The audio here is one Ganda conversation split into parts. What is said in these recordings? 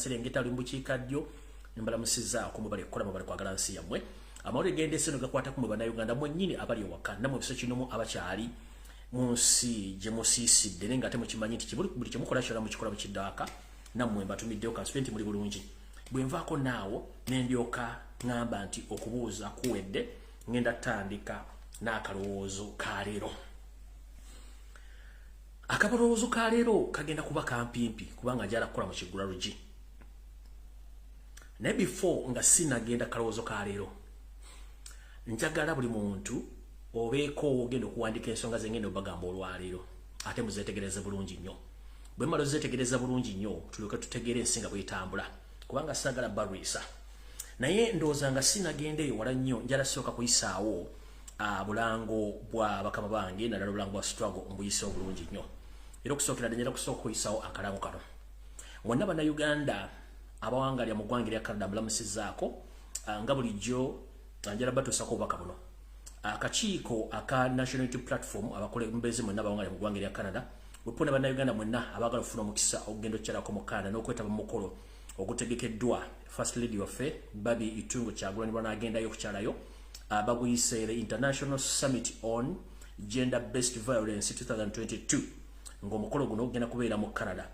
Maserengeta, ali mu bukiikaddyo, mbalamusizzaako. Mubali kukola, mubali kwagala nsi yammwe. Amawulire gendese no gakwata ku mwe Bannayuganda mwennyini abali ewaka, nammwe ebiso kinomu abakyali mu nsi gye musiisidde, naye nga ate mukimanyi nti buli kyemukola kyonna mukikola mukiddaaka. Nammwe mbatumiddeyo, kansube nti muli bulungi. Bwe nvaako naawo ne ndyoka ŋŋamba nti okubuuza kuwedde, ŋŋenda tutandika n'akalowoozo ka leero. Akabalowoozo ka leero kagenda kuba kampimpi kubanga njala kukola mu kiggula lugi, naye before nga sinagenda kalowoozo ka leero, njagala buli muntu obeeko ogenda okuwandika ensonga zengenda obagamba olwaleero, ate muzeetegereze bulungi nnyo. Bwe mmala ozeetegereza bulungi nnyo, tulyoke tutegeere ensi nga bwetambula, kubanga saagala balwisa. Naye ndowooza nga sinagenda eyo wala nnyo, njala sooka kuyisaawo bulango bwa bakama bange, naddala obulango bwa struggle mbuyisewo bulungi nnyo. Era okusookera ddala njala kusooka kuyisaawo akalango kano. Mwonna Bannayuganda abawangalya mu ggwanga erya Canada, mbulamusizzaako. Nga bulijjo njala batuusako obubaka buno. Akakiiko aka National Unity Platform, abakulembeze mwenna abawangalya mu ggwanga erya Canada, wepona Bannayuganda mwenna abaagala okufuna omukisa okugenda okukyalako mu Canada n'okwetaba mu mukolo ogutegekeddwa First Lady waffe Barbie Itungo Kyagulanyi lwanaagendayo okukyalayo, baguyise the International Summit on Gender Based Violence 2022, ng'omukolo guno gugenda kubeera mu Canada.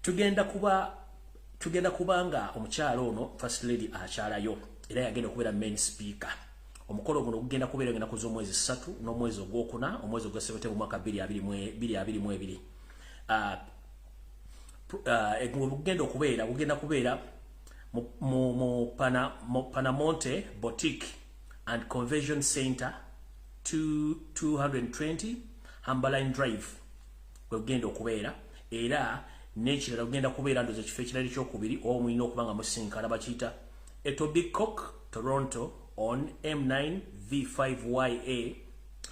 Tugenda kuba nga omukyalo ono First Lady akyalayo, era yagenda okubeera main speaker. Omukolo guno gugenda kubeera ennaku z'omwezi 3 n'omwezi ogwokuna, omwezi ogwa September, mwaka 2022. Gugenda kubeera mu Panamonte Boutique and Convention Center, 220 Humberline Drive wegenda okubeera. Era n'ekirala kugenda kubeera, ndoza ekifo ekirala ekyokubiri oba mulina okuba nga musinkana, bakiyita Etobicoke, Toronto, on M9 V5YA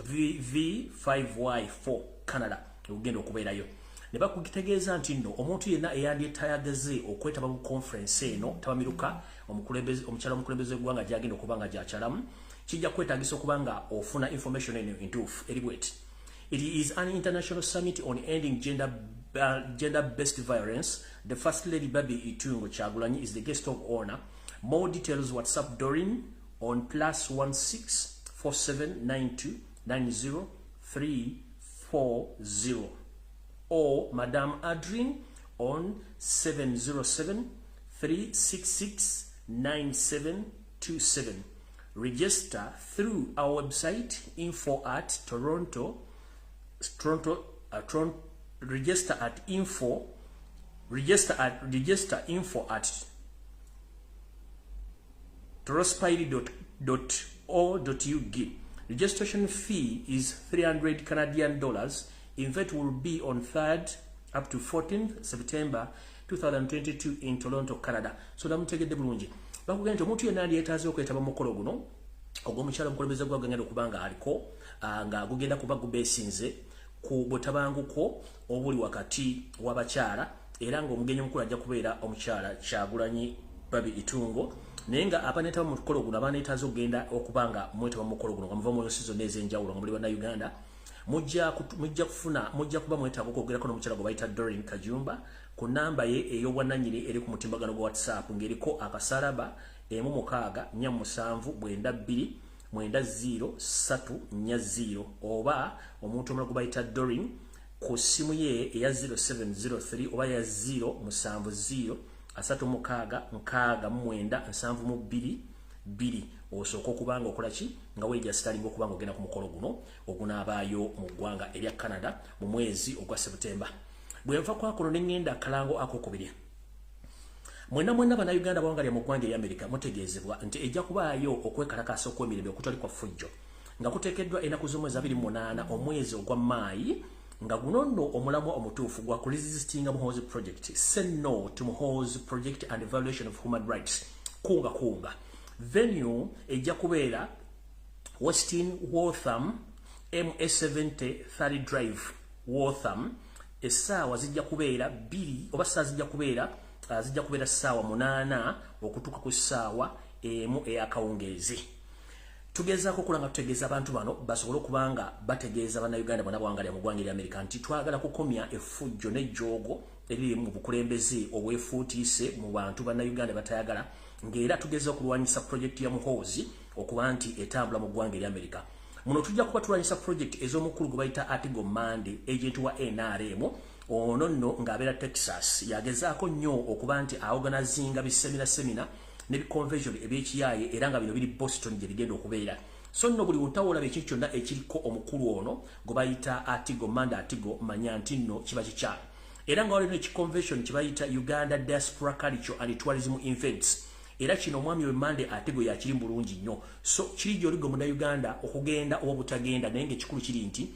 V5Y4, Canada ogenda okubeerayo. Ne bakutegeeza nti nno omuntu yenna eyandyetayageze okwetaba mu conference eno tabamiruka omukyala omukulembeze w'eggwanga gyagenda okuba nga gyakyalamu, kijja kwetaagisa okuba nga ofuna information eno entuufu eri bweti: It is an international summit on ending gender-based violence. The First Lady Barbie Itungo Kyagulanyi is the guest of honor. More details, WhatsApp Doreen on +1 6 47 92 90 340 or Madame Adrien on 707 366 9727. Register through our website info at Toronto Toronto Toronto register at info register at register info at torospire.o.ug. Registration fee is 300 Canadian dollars. Event will be on 3rd up to 14th September 2022 in Toronto, Canada. So namutegedde bulungi, bakugenda nti omuntu yenna yeetaaze okwetaba mu mukolo guno ogw'omukyala omukulembeze gwagenda okuba nga aliko, nga gugenda kuba gubeesinze ku butabanguko obuli wakati w'abakyala, era ng'omugenyi omukulu ajja kubeera omukyala Kyagulanyi Barbie Itungo. Naye nga abaneetaba mu mukolo guno, abaneetaaze okugenda okuba nga mwetaba mu mukolo guno nga muva mu nsi zonna ez'enjawulo nga muli Bannayuganda, mujja kufuna, mujja kuba mwetaaga okwogerako n'omukyala gwe bayita Doreen Kajumba ku namba ye ey'obwannannyini eri ku mutimbagano gwa WhatsApp ng'eriko akasalaba 164 792 90 340, oba omuntu omulala gwe bayita Doreen ku ssimu ye eya 0703 oba ya 070 36 69 72 2. Osooka okuba nga okola ki nga weregisteringa okuba nga ogenda ku mukolo guno ogunaabaayo mu ggwanga erya Canada mu mwezi ogwa September. Bwe nva kwakuno ne ŋŋenda akalango akokubiri. Mwenna mwenna Bannayuganda bawangalya mu ggwanga erya Amerika, mutegeezebwa nti ejja kubaayo okwekalakaasa okw'emirembe okutali kwa ffujjo nga kuteekeddwa ennaku z'omwezi 28 omwezi ogwa Maayi, nga guno nno omulamwa omutuufu gwa kuresistinga Muhoozi Project, Say No to Muhoozi Project and Violation of Human Rights. Kunga kunga venue ejja kubeera Westin Waltham, MS70 30 Drive, Waltham. Essaawa zijja kubeera 2 oba ssaawa zijja kubeera ssaawa 8 okutuuka ku ssaawa 1 ey'akawungeezi. Tugezaako okula nga tutegeeza abantu bano basobole okuba nga bategeeza Bannayuganda bonna bawangalira mu ggwanga erya Amerika nti twagala kukomya effujjo n'ejjoogo. eriri mu bukulembeze obwefuutiise mu bantu bannayuganda batayagala, ng'era tugeza okulwanyisa projekiti ya Muhoozi okuba nti etambula mu ggwanga erya Amerika. Muno tujja kuba tulwanyisa projekiti ez'omukulu gwe bayita Atigo Mande, agent wa NRM. Ono nno ng'abeera Texas, yagezaako nnyo okuba nti aorganizinga bisemina semina ne biconvention ebyekiyaaye, era nga bino biri Boston gye bigenda okubeera. So nno buli wotawolaba ekintu kyonna ekiriko omukulu ono gwe bayita Atigo Mande Atigo, manya nti nno kiba kikyamu. Era nga waliwo ekiconvention kye bayita Uganda Diaspora Culture and Tourism Events, era kino omwami we Mande Atigo yakiri bulungi nnyo. So kiri gy'oligo munnayuganda okugenda oba obutagenda, naye ng'ekikulu kiri nti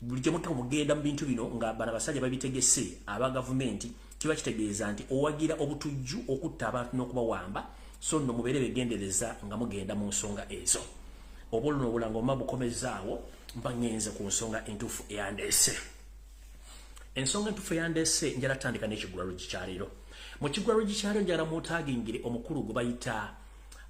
buli gye mutaka mugenda mu bintu bino nga bano abasajja babitegese aba gavumenti, kiba kitegeeza nti owagira obutujju, okutta abantu n'okubawamba. So nno mubeere begendereza nga mugenda mu nsonga ezo. Oba oluno obulango mma bukomezaawo, mba ŋŋenze ku nsonga entuufu eyandeese. Ensonga entuufu eyandeese, njala tandika n'ekigulalogi kyaleero. Mu kigulalogi kyaleero njagala mutagingire omukulu gwe bayita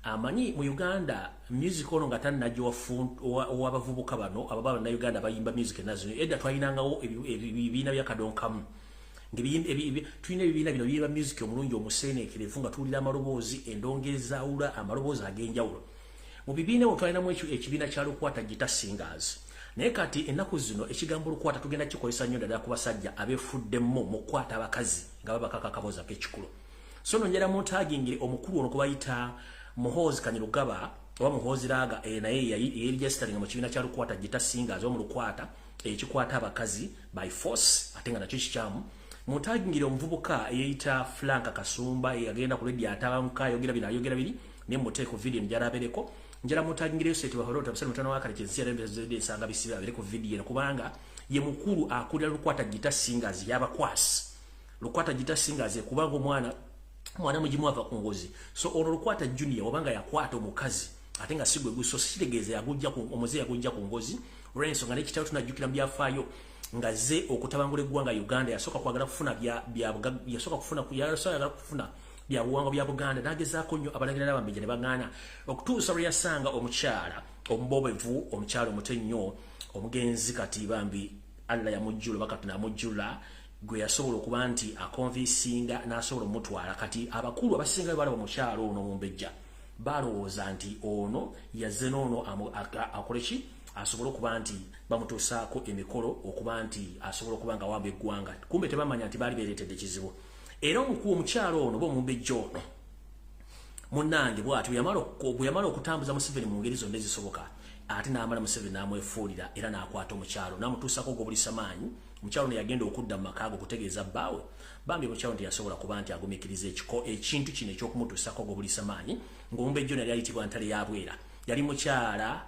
amanyi mu Uganda music ono nga tannajja ow'abavubuka bano ababa bannayuganda bayimba music enazino. Edda twalinangawo ebibiina bya kadonkamu, tulina ebibiina bino biyimba music omulungi omuseeneekerevu, nga tuwulira amaloboozi, endongo ezaawula, amaloboozi ag'enjawulo. Mu bibiina ebyo twalinamu ekibiina kya Lukwata Guitar Singers. Naye kati ennaku zino ekigambo Lukwata tugenda kikozesa nnyo ddala ku basajja abeefuddemu mu kukwata abakazi nga babakaka akaboozi ak'ekikulo. So nno njagala muntagingire omukulu ono kubayita Muhoozi Kanyirugaba oba Muhoozi Raaga, naye yeregisteringa mu kibiina kya Lukwata Guitar Singers oba mu Lukwata ekikwata abakazi by force, ate nga nakyo kikyamu. Muntagingire omuvubuka eyeyita Frank Kasumba, eyagenda ku radio atabanguka, ayogera bino, ayogera biri, naye muteeko video njala abeereko. Njala mutagingire Yoseti Bahorota Busale mutano wa kale kyensi yarembeze ensanga bisibe, abeere ku video eno, kubanga ye mukulu akulira Lukwata Guitar Singers y'abakwasi Lukwata Guitar Singers, kubanga omwana mwana mugimu ava ku ngozi. So ono Lukwata Junior wabanga yakwata omukazi ate nga sigwe gusoose, kitegeeza yagujja ku omuze, yagujja ku ngozi, olw'ensonga n'ekitabo tunajjukira mu byafaayo nga ze okutabangula eggwanga Uganda yasooka kwagala kufuna bya bya yasooka kufuna yasooka kufuna bya buwangwa bya Buganda, n'agezaako nnyo abalangira n'abambejja ne bagaana, okutuusa lwe yasanga omukyala omubobevu, omukyala omuto ennyo, omugenzi kati bambi Allah yamujjula bakati namujjula, gwe yasobola okuba nti aconvincinga n'asobola omutwala. Kati abakulu abasinga balaba omukyala ono omumbejja, balowooza nti ono yazze n'ono akole ki, asobole okuba nti bamutuusaako emikolo, okuba nti asobola okuba nga wamba eggwanga. Kumbe tebamanya nti baali beereetedde ekizibu. Era omukulu omukyala ono oba omumbejja ono munnange bw'ati bwe yamala okutambuza Museveni mu ngeri zonna ezisoboka, ate n'amala Museveni n'amwefuulira era n'akwata omukyalo n'amutuusako ogw'obulisa maanyi. Omukyalo ono yagenda okudda mu maka ge okutegeeza bbaawe, bambi omukyalo nti yasobola kuba nti agumiikiriza ekiko ekintu kino eky'okumutuusako ogw'obulisa maanyi, ng'omumbejja ono yali ayitibwa Ntale Yabwera. Yali mukyala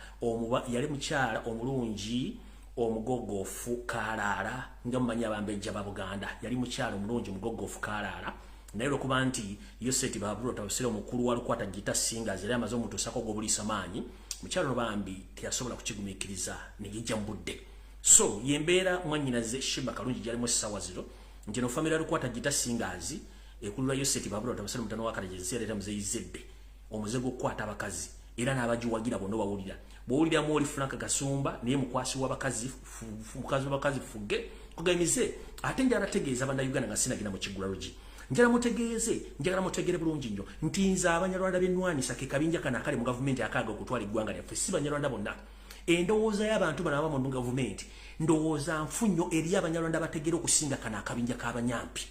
omulungi omugogofu kaalaala, nga mumanyi abambejja ba Buganda. Yali mukyala omulungi omugogofu kaalaala, naye olwokuba nti Yoseti Babulota Busere omukulu wa Lukwata Guitar Singers yali amaze omutuusako ogw'obuliisa maanyi, mukyala ono bambi teyasobola kukigumiikiriza ne yejja mu budde. So yembeera mwannyinaze Shiba Kalungi gyalimu essaawa zino, nti eno family ya Lukwata Guitar Singers ekulula Yoseti Babulota Busere mutano wa Kale gy'ensi yaleeta muzeyizedde omuze gw'okukwata abakazi, era n'abagiwagira bonna bawulira. Bw'owuliramu oli Frank Gasumba, naye mukwasi w'abakazi, mukazi w'abakazi fugge kugamize. Ate njagala tegeeza bannayuganda nga sinagenda mu kigulalogi, njagala mutegeeze, njagala mutegere bulungi nnyo nti nze Abanyarwanda b'ennwanisa ke kabinja kano akali mu gavumenti akaaga okutwala eggwanga lyaffe, si Banyarwanda bonna. Endowooza y'abantu bano ababa mu gavumenti ndowooza nfu nnyo eri Abanyarwanda bategere okusinga kano akabinja k'abanyampi.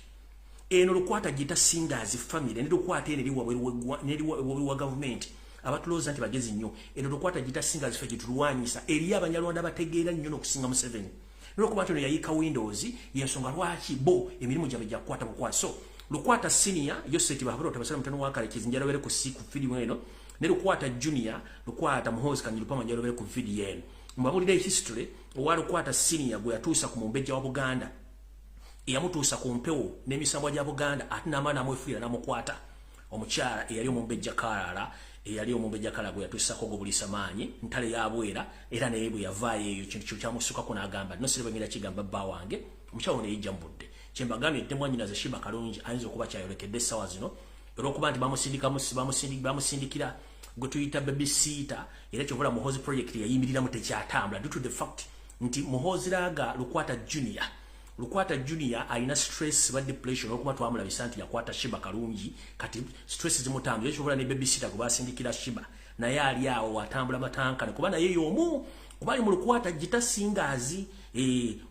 Eno Lukwata Guitar Singers family ne Lukwata eno eri wabweru wa gavumenti abatulowooza nti bagezi nnyo. Eno Lukwata Guitar Singers ffe gyetulwanyisa eri Abanyarwanda bategeera nnyo n'okusinga Museveni, nolwokuba nti ono yayiika windows, yensonga lwaki bo emirimu gyabwe gyakukwata bukwasi. So Lukwata Senior Yoseti Bahabulota Basala mutano wa Kale kizinjala bere ku si ku video eno, ne Lukwata Junior Lukwata Muhoozi Kanyirupama njala bere ku video eno. Mbabulira history owa Lukwata Senior gwe yatuusa ku mumbejja wa Buganda, eyamutuusa ku mpewo n'emisambwa gya Buganda, ate n'amaana amwefuira n'amukwata omukyala eyali omumbejja Kaalaala, eyali omumbejja Kaalaala gwe yatuusako ogw'obuliisa maanyi Ntale Yabwera. Era naye bwe yavaayo eyo kintu kyamusukako n'agamba nosere bwengenda kigamba bba wange. Omukyala ono yejja mu budde. Kyembagambye nti mwannyinaze Shiba Kalungi ayinza okuba kyayolekedde essaawa zino, olw'okuba nti bamusindikira gwe tuyita babysitter, era kyovula Muhoozi project yayimiriramu tekyatambula due to the fact nti Muhoozi Raaga Lukwata Junior Lukwata Junior alina stress ba depression, olwokuba twamulabisa nti yakwata Shiba Kalungi. Kati stress zimutambula ekisobola ne babysitter gwe basindikira Shiba, naye ali awo atambula matankane, kuba naye y'omu kuba ali mu Lukwata gita singazi.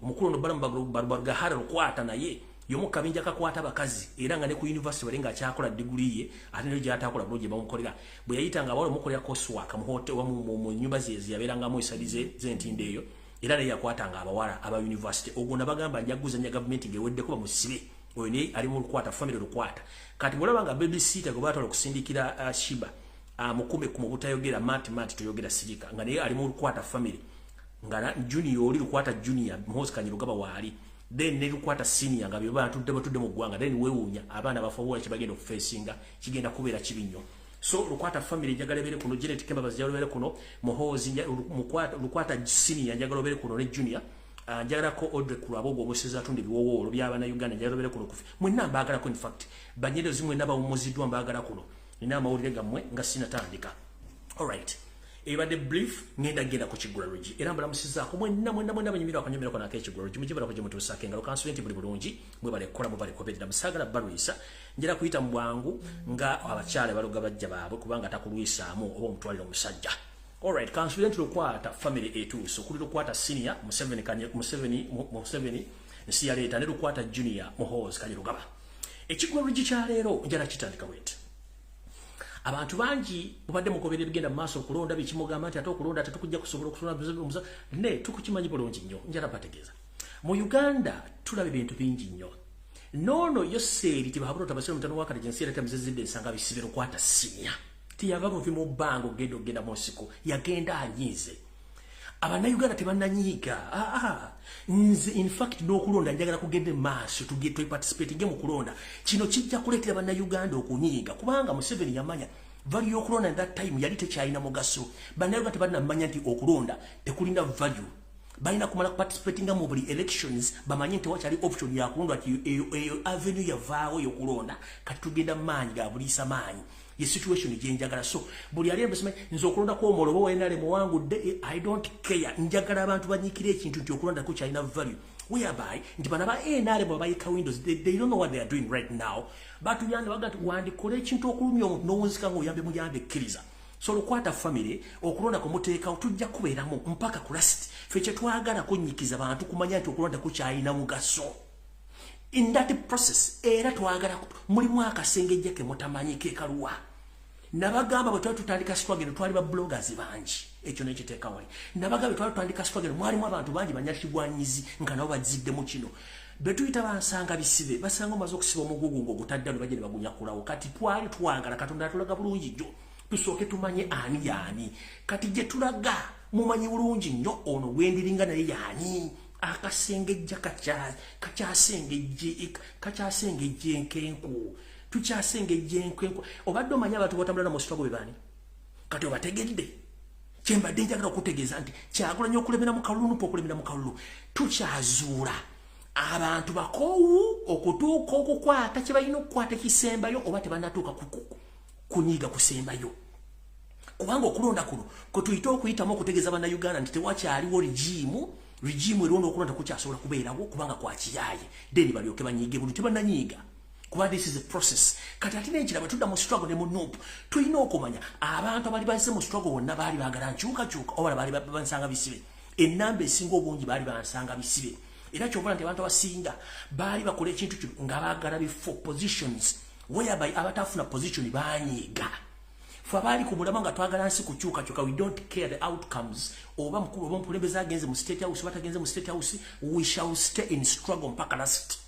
Omukulu ono Balamu Barugahara Lukwata naye y'omu kabinja kakwata abakazi, era nga ne ku university bali ng'akyakola diguli ye, ate nayo gy'atakola bulungi bamukolera. Bwe yayitanga abawala omukolera coursework mu hotel oba mu nyumba ze yabeerangamu esali z'entindo eyo, era naye yakwatanga abawala aba university. Ogwo nabagamba njaguzanya gavumenti ng'eweddeko bamusibe. Oyo naye ali mu Lukwata family Lukwata. Kati mulaba nga babysitter gwe batwala okusindikira Shiba amukume ku butayogera mati mati toyogera sirika, nga naye ali mu Lukwata family, nga Junior oli Lukwata Junior Muhoozi Kainerugaba waali, then ne Lukwata Senior, nga bye batudde mu ggwanga. Then weewuunya abaana bafa obuwala kye okufacinga kigenda kubeera kibi nnyo. So Lukwata family njagala ebeere kuno, Janet Kembabazi njagala obeere kuno, Muhoozi, Lukwata Senior njagala obeere kuno ne Junior. Njagalako Audrey Kulwabogo omusezi atunda ebiwowoolo by'abannayuganda, njagala obeere kuno. Kufi mwenna mbaagalako, in fact banyerezi mwenna bawummuziddwa, mbaagala kuno. Nina amawulire gammwe nga sinatandika. Alright, ebadde brief. Ngenda genda ku Kigula Luggi, era mbalamusizaako mwenna mwenna mwenna banyumirwa akanyumirako nako Ekigula Luggi mugibalako gye mutuusaako engalo. Kansubire nti buli bulungi, mwebale kukola, mwebale kubeerera musaagala balwisa. Njera kuyita mu bwangu nga abakyala baloga bajja baabwe, kubanga takulwisaamu oba omutwalira omusajja. Alright, kansubire nti Lukwata family etuuse, okuli Lukwata Senior Museveni, Museveni, Museveni nsi yaleeta, ne Lukwata Junior Muhoozi Kainerugaba. Ekigula Luggi kyaleero njala kitandika bwenti. Abantu bangi mubadde mukobera ebigenda mu maaso, okulonda bikimugamba nti ate okulonda tetukujja kusobola okulonda, ne tukukimanyi bulungi nnyo. Njala bategeeza, mu Uganda tulaba ebintu bingi nnyo. Noono Yoseeri Tibahabula tabasire mutano wakati jensi era tamuzizidde ensanga bisibe. Lukwata Senior tiyava buvi mu bbanga ogenda ogenda mu nsiko, yagenda anyiize. Abannayuganda tebannanyiiga. Aa, nze in fact n'okulonda njagala kugenda maaso, tuparticipatinge mu kulonda. Kino kijja kuleetera bannayuganda okunyiiga, kubanga Museveni yamanya value y'okulonda in that time yali tekyalina mugaso. Bannayuganda tebannamanya nti okulonda tekulina value, balina kumala kuparticipatinga mu buli elections, bamanye nti wakyali option yakulonda, ti eyo avenue yavaawo yokulonda. Kati tugenda maanyi ga buliisa maanyi, ye situation gyenjagala. So buli ali embesima, nze okulonda kwomolo oba wenale muwangudde, I don't care. Njagala abantu banyikire ekintu nti okulonda kukyalina value, whereby nti bana ba NRM babayika windows, they don't know what they are doing right now. Batuyambe baga nti wandikola ekintu okulumya omuntu n'owunzika ng'oyambe muyambe ekkiriza. So Lukwata family, okulonda kumuteekawo tujja kubeeramu mpaka ku last. Ffe kye twagala kunyikiza bantu kumanya nti okulonda kukyalina mugaso in that process, era twagala mulimu akasengejja ke mutamanyi kekaluwa. Nabagamba bwe twali tutandika struggle twali ba bloggers bangi, ekyo nekiteeka wali. Nabagamba bwe twali tutandika struggle mwalimu abantu bangi banyakigwanyizi nga nabo baziddemu kino betuyita bansanga bisibe, basanga omaze okusiba omugugu ng'ogutadda ne bajja ne bagunyakulawo. Kati twali twagala Katonda atulaga bulungi jjo tusooke tumanye ani yaani. Kati gye tulaga mumanyi bulungi nnyo ono gwendiringa naye yaani. Akasengejja kakyasengejja enkenku, tukyasengejja enkenku. Obadde omanyi abantu botambula mu struggle be baani? Kati obategedde. Kyembadde njagala okutegeeza nti Kyagulanyi okulemera mu kalulu, NUP okulemera mu kalulu, tukyazuula abantu bakoowu okutuuka okukwata kye balina okukwata ekisembayo, oba tebannatuuka kunyiiga kusembayo, kubanga okulonda kuno kwe tuyite okuyitamu okutegeeza bannayuganda nti tewakyaliwo regime eriwo, n'okulonda kukyasobola kubeerawo kubanga kwakiyaaye. Then balyoke banyiige buli tebannanyiiga, kuba this is a process. Kati ate nenkira bwe tudda mu struggle ne mu NUP, tulina okumanya abantu abali bazze mu struggle bonna baali baagala nkyukakyuka oba baali bansanga bisibe. Enamba esinga obungi baali bansanga bisibe, era kyovola nti abantu abasinga baali bakola ekintu kino nga baagala bifo, positions, whereby abatafuna position banyiiga. Fe abaali ku mulamwa nga twagala nsi kukyukakyuka, we don't care the outcomes, oba mukulu oba omukulembeze agenze mu State House oba tagenze mu State House, we shall stay in struggle mpaka last.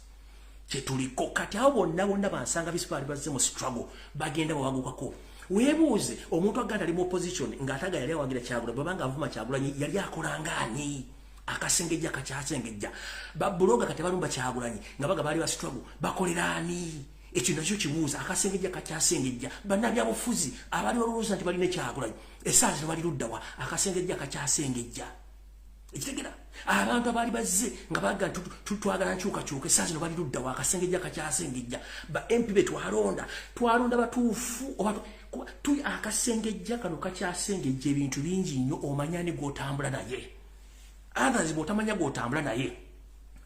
Kyetuliko kati. Abo bonna bonna bansanga bisi baali bazze mu struggle bagenda bwebagukako. Weebuuze omuntu aganda ali mu opposition ng'ataga yali awagira Kyagulanyi, bwebanga avuma Kyagulanyi yali akolanga ani? Akasengejja kakyasengejja. Ba blogger kati balumba Kyagulanyi nga baga baali ba struggle, bakolera ani? Ekyo nakyo kibuuza. Akasengejja kakyasengejja. Bannabyabufuzi abali balowooza nti balina Kyagulanyi, essaawa zino bali luddawa? Akasengejja kakyasengejja. Ekitegera abantu abaali bazze nga baga twagala nkyukakyuka, essaawa zino bali luddawa? Akasengejja kakyasengejja. Ba MP be twalonda, twalonda batuufu oba tuli? Akasengejja kano kakyasengejja ebintu bingi nnyo. Omanya ni gw'otambula naye, others bw'otamanya gw'otambula naye.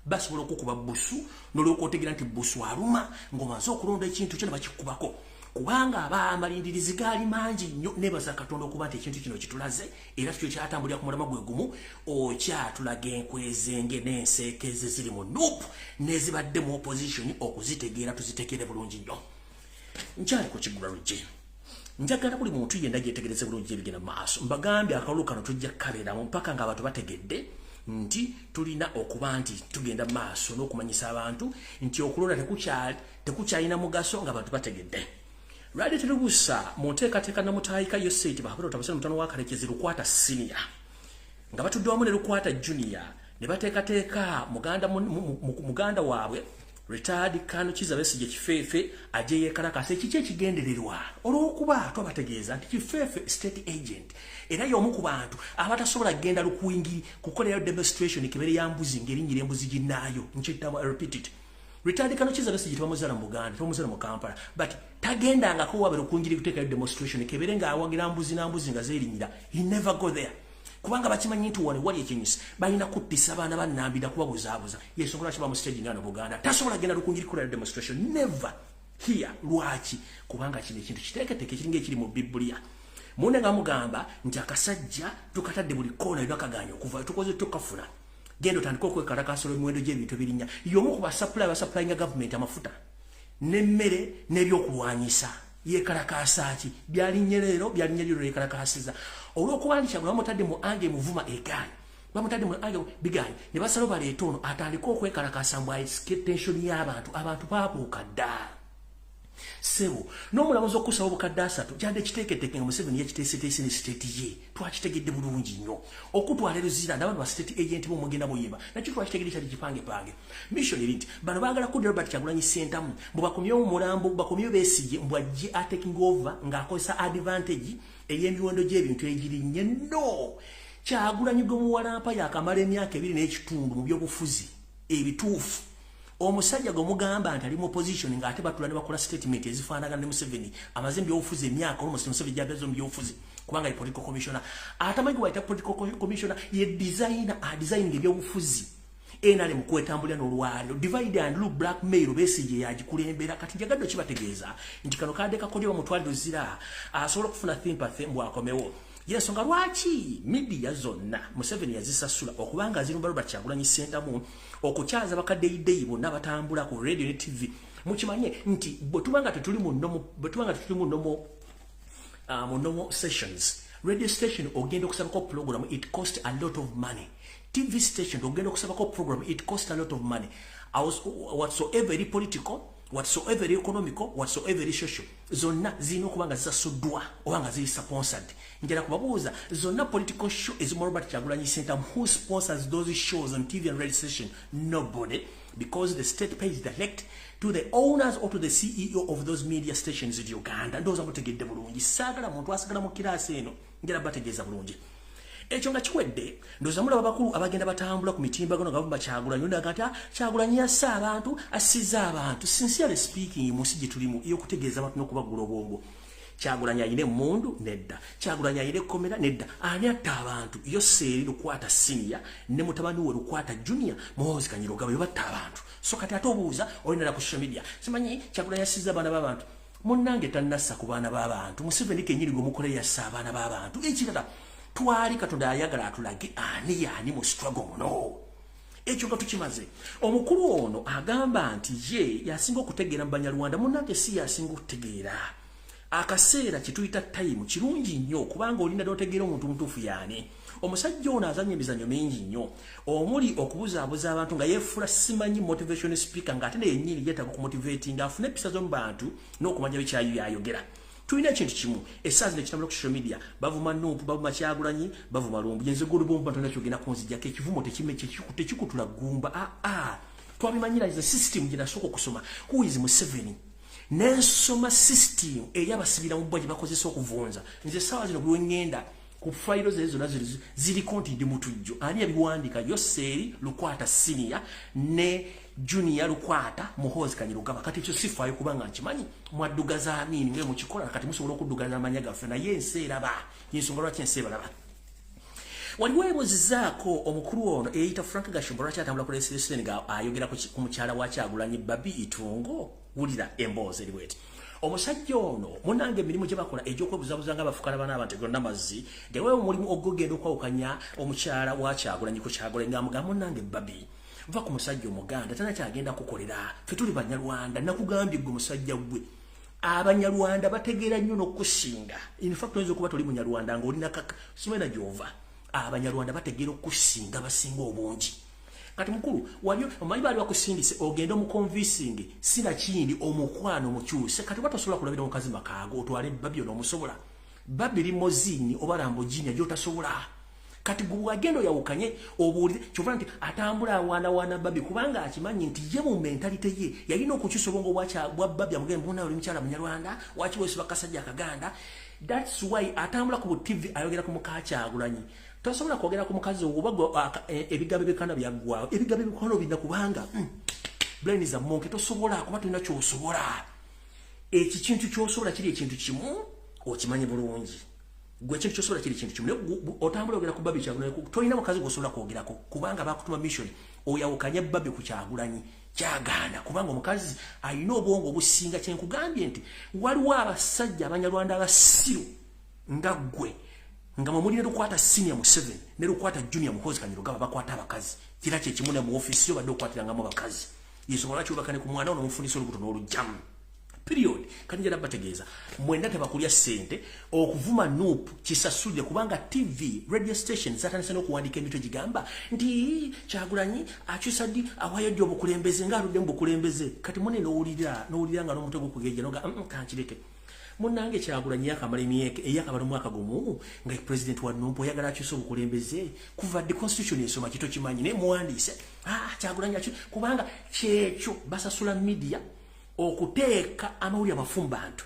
Basobola okukuba busu n'olyoka otegeera nti busu aluma ng'omaze okulonda ekintu kyo ne bakikubako, kubanga aba amalindirizi gaali mangi nnyo. Nebaza Katonda okuba nti ekintu kino kitulaze era kyo kyatambulira ku mulamwa gwe gumu. Okyatulaga enkwezenge n'enseekeze ziri mu NUP n'ezibadde mu opposition, okuzitegeera tuzitegeere bulungi nnyo. Nkyali ku kigula luggi, njagala buli muntu yenna yetegereze bulungi ebigenda mu maaso. Mbagambye, akalulu kano tujja kukabeeramu mpaka ng'abantu bategedde nti tulina okuba nti tugenda mu maaso n'okumanyisa abantu nti okulonda tekukyalina mugaso ng'abantu bategedde. Lwali terubusa mu nteekateeka namutayika Yoseti Bahabura Tabasana mutano wa Kalekezi Lukwata Senior nga batudde wamu ne Lukwata Junior ne bateekateeka muganda waabwe retired Colonel Kizza Besigye Kifeefe ajje yeekalakasa. Ekiki ekigendererwa? Olw'okuba twabategeeza nti Kifeefe state agent era y'omu ku bantu abatasobola kugenda Lukwingi kukolerayo demonstration kebere ya mbuzi ng'erinnyira embuzi ginnaayo. Nkiddamu, I repeat it, retired Colonel Kizza Besigye tebamuzaala mu Buganda, tebamuzaala mu Kampala, but tagendangako wabe Lukwingiri kuteekayo demonstration kebere ng'awagira mbuzi na mbuzi nga zeerinnyira. He never go there, kubanga bakimanyi nti wano wali ekinyusi balina kuttisa abaana bannambira kubabuzaabuza. Yensonga lwaki bamu stage ngano Buganda tasobola genda Lukunjiri kukola demonstration, never here. Lwaki? Kubanga kino ekintu kiteeketeeke kiringa ekiri mu Bibuliya. Munne nga mugamba nti akasajja tukatadde buli koona ebakaganya okuva tukoze tukafuna, genda otandike okwekalakaasa olw'emiwendo gy'ebintu ebirinya. Y'omu ku basupplier basupplyinga gavumenti amafuta n'emmere n'ebyokulwanyisa. Yekalakaasa ki? Byalinnye leero, byalinnye leero. Yekalakaasiza olw'okuba nti Kyagula bamutadde mu ange emuvuma egaanyi, bamutadde mu ange bigaanyi, ne basala baleeta ono atandike okwekalakaasa mbu asike tension y'abantu. Abantu baabuuka dda, ssebo. N'omulamuzi okusaba obukadde 30 kyadde kiteeketeeke nga Museveni yakiteeseteese ne state ye. Twakitegedde bulungi nnyo. Okutwala eruzira n'abantu ba state agent bomugenda muyimba nakyo twakitegedde, kyali kipangepange. Mission eri nti bano baagala kudda Robert Kyagulanyi Ssentamu mbu bakomyewo mulambo, bakomyewo Besigye mbu ajje ataking over ng'akozesa advantage ey'emiwendo gy'ebintu egirinnye. No Kyagulanyi gwe muwalampa yakamala emyaka 2.5 mu byobufuzi ebituufu. Omusajja gwe mugamba nti ali mu opposition ng'ate batula ne bakola statement ezifaanagana ne Museveni, amaze mu byobufuzi emyaka almost Museveni gy'abeeze mu byobufuzi, kubanga ye political commissioner. Atamanyi gwe bayita political commissioner, ye designer, adesigning ebyobufuzi NRM kwetambulira n'olwaliro. Divide and rule, blackmail, Besigye yagikulembera. Kati njagadde okibategeeza nti kano kadde kakodyo bamutwalire Luzira asobola okufuna sympathy mbu akomewo. Yensonga lwaki media zonna Museveni yazisasula okubanga azirumba Robert Kyagulanyi Ssentamu, okukyaza bakaddeyideyi bonna batambula ku radio ne TV. Mukimanye nti bwe tuba nga tetuli mu normal, bwe tuba nga tetuli mu normal sessions, radio station ogenda okusabako program, it cost a lot of money. TV station ogenda okusabako program, it cost a lot of money. Whatsoever eri political, whatsoever eri economical, whatsoever eri social, zonna zirina okuba nga zisasuddwa oba nga ziri sponsored. Njala kubabuuza, zonna political show ezimu Robert Kyagulanyi Ssentamu, who sponsors those shows on TV and radio station? Nobody, because the state pays direct to the owners or to the CEO of those media stations in Uganda. Ndowooza mutegedde bulungi. Saagala muntu asigala mu kiraasi eno, njala bategeeza bulungi. Ekyo nga kiwedde, ndowooza mulaba bakulu abagenda batambula ku mitimbagano nga bamba Kyagulanyi ndaga nti, "Ah, Kyagulanyi yasse abantu, assiza abantu." Sincerely speaking, mu nsi gye tulimu ey'okutegeeza abantu n'okubaggula obwongo, Kyagulanyi ayina emmundu? Nedda. Kyagulanyi ayina ekkomera? Nedda. Ani atta abantu? Yoseeri Lukwata Senior ne mutabani we Lukwata Junior, Muhoozi Kainerugaba, be batta abantu. So kati ate obuuza olinala ku social media, simanyi Kyagulanyi assiza abaana b'abantu. Munnange, tannassa ku baana b'abantu. Museveni kennyini gwe mukola yassa abaana b'abantu. Ekirala, twali Katonda ayagala atulage ani yaani mu struggle muno. Ekyo nga tukimaze, omukulu ono agamba nti ye yasinga okutegeera mu Banyarwanda. Munnange, si yasinga okutegeera. Akaseera kyetuyita time kirungi nnyo, kubanga olinda n'otegeera omuntu mutuufu yaani. Omusajja ono azanya emizannyo mingi nnyo, omuli okubuzaabuza abantu nga yeefula simanyi motivation speaker, ng'ate naye yennyini yeetaaga okumotivatinga afune empisa z'omu bantu n'okumanya bikyayo byayogera. Tulina ekintu kimu essaazi nekitambula ku social media: bavuma NUP, bavuma Kyagulanyi, bavuma Lumbu. Yenze golubomba tolina kyogenda kunzijjako. Ekivumo tekikutula ggumba. Aa, twabimanyira. Ze system gye nasooka okusoma, who is Museveni, nensoma system eyabasibira mu bbwa gye bakozesa okuvunza. Nze essaawa zino bwe ŋŋenda ku fayiro ze zonna ziriko nti ndi mutujju. Ani yabiwandika? Yoseeri Lukwata Senior ne Junior Lukwata, Muhoozi Kainerugaba. Kati ekyo sifaayo, kubanga nkimanyi mwaddugaza Amini nga mukikola. Kati musobola okuddugaza amanya gaffe, naye ensi eraba. Yensonga lwaki ensi ebalaba. Waliwo ebuzizaako omukulu ono eyita Frank Gashumba lwaki atambula ku Leslie nga ayogera ku mukyala wa Kyagulanyi Barbie Itungo. Wulira emboozi eri bweti. Omusajja ono munnange emirimu gye bakola egy'okwebuzabuza nga bafukala bana abantu gonna mazzi, teweewo omulimu ogugenda okwawukanya omukyala wa Kyagulanyi ku Kyagulanyi ng'amugamba munnange Barbie, va ku musajja Omuganda tana kyagenda kukolera, ffe tuli Banyarwanda, nakugambye gwe musajja gwe. Abanyarwanda bategeera nnyo n'okusinga. In fact oyinza okuba toli Munyarwanda ng'olina kaka simanyi na gy'ova. Abanyarwanda bategeera okusinga basinga obungi. Kati mukulu wali omanyi baali bakusindise ogende omuconvincing sina kindi omukwano mukyuse. Kati oba tosobola kulabira mukazi makaago otwale Barbie n'omusobola. Barbie limousine oba Lamborghini gy'otasobola. Kati gwe wagenda oyawukanye obuulire kyova nti atambula awaanawaana Barbie kubanga akimanyi nti ye mu mentality ye yalina okukyusa obwongo bwa Barbie amugende mbona oli mukyala Munyarwanda waki weesiba kasajja akaganda. That's why atambula ku TV ayogera ku muka Kyagulanyi. Tosobola kwogera ku mukazi oba ebigambo ebikana byaggwawo, ebigambo ebikono bina kubanga brain is a monkey. Tosobola kuba tolina ky'osobola. Eki kintu ky'osobola kiri ekintu kimu okimanyi bulungi. Gwe ekintu ky'osobola kiri ekintu kimu. Otambula ogera ku Barbie Kyagulanyi, tolina mukazi gw'osobola kwogerako kubanga bakutuma mission oyawukanye Barbie ku Kyagulanyi. Kyagaana kubanga omukazi alina obwongo obusinga. Kye nkugambye nti waliwo abasajja Abanyarwanda abasiru nga ggwe nga mwe mulina lukwata senior Museveni ne lukwata junior Muhoozi Kainerugaba bakwata abakazi. Kira kye kimu ne mu office yo badde okwatirangamu abakazi. Yensonga lwaki obaka ne ku mwana ono omufunisa olubuto n'olugyamu. Period. Kati njala bategeeza mwenda tebakulya ssente okuvuma NUP kisasulire kubanga TV radio station zatandise n'okuwandiika emitwe gigamba nti Kyagulanyi akyusa ddi awaayo ddi obukulembeze ng'aludde mu bukulembeze. Kati mune n'owulira nga n'omutwe gukugejja n'oga kankireke. Munnange Kyagulanyi yakamala eyakamala omwaka gumu nga president wa NUP oyagala akyuse obukulembeze kuva ddi? Constitution esoma kito kimanyi naye muwandiise Kyagulanyi kubanga kyekyo basasula media okuteeka amawulire amafu mu bantu,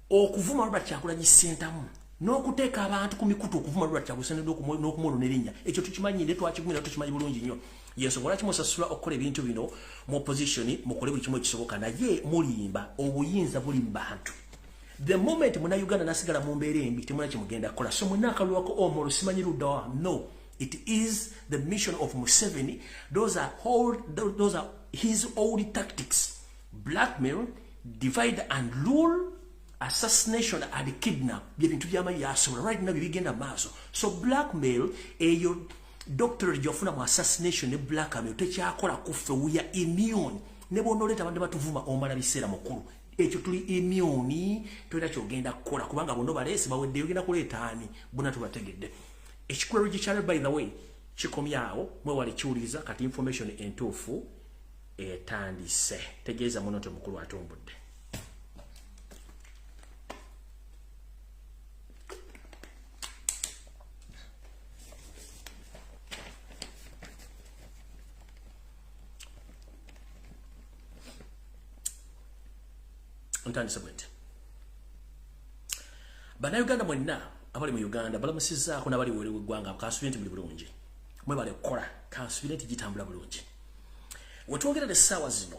okuvuma Robert Kyagulanyi Ssentamu n'okuteeka abantu ku mikutu okuvuma Robert Kyagulanyi n'okumwonona erinnya. Ekyo tukimanyi ne twakigumira tukimanyi bulungi nnyo. Yensonga lwaki musasula okukola ebintu bino mu opposition, mukole buli kimu ekisoboka naye mulimba, obuyinza buli mu bantu. The moment Munnayuganda nasigala mu mbeera embi temulina kyemugenda kukola. So mwenna akalwako omolo simanyi ludda wa. No, it is the mission of Museveni. Those are his old tactics. Blackmail, divide and rule, assassination and kidnap. Bye bintu by'amaanyi yasobola right now bibigenda maaso. So blackmail eyo doctorate gy'ofuna mu assassination ne blackmail tekyakola kuffe, we are immune. Ne bw'onoleeta abantu batuvuma omala biseera mukulu. Ekyo tuli immune, tolina ky'ogenda kukola kubanga bonna baleese baweddeyo ogenda kuleeta ani, bonna tubategedde. Ekikulero channel by the way kikomyawo mwewale kiwuliriza kati information entuufu etandise. Tegeeza muno nti omukulu atumbudde. Ntandise bwenti. Bannayuganda mwenna abali mu Uganda balamusizzaako n'abali w'ebweru w'eggwanga, kansuubire nti muli bulungi. Mwebale kukola, kansuubire nti gitambula bulungi. Wetwogerera essaawa zino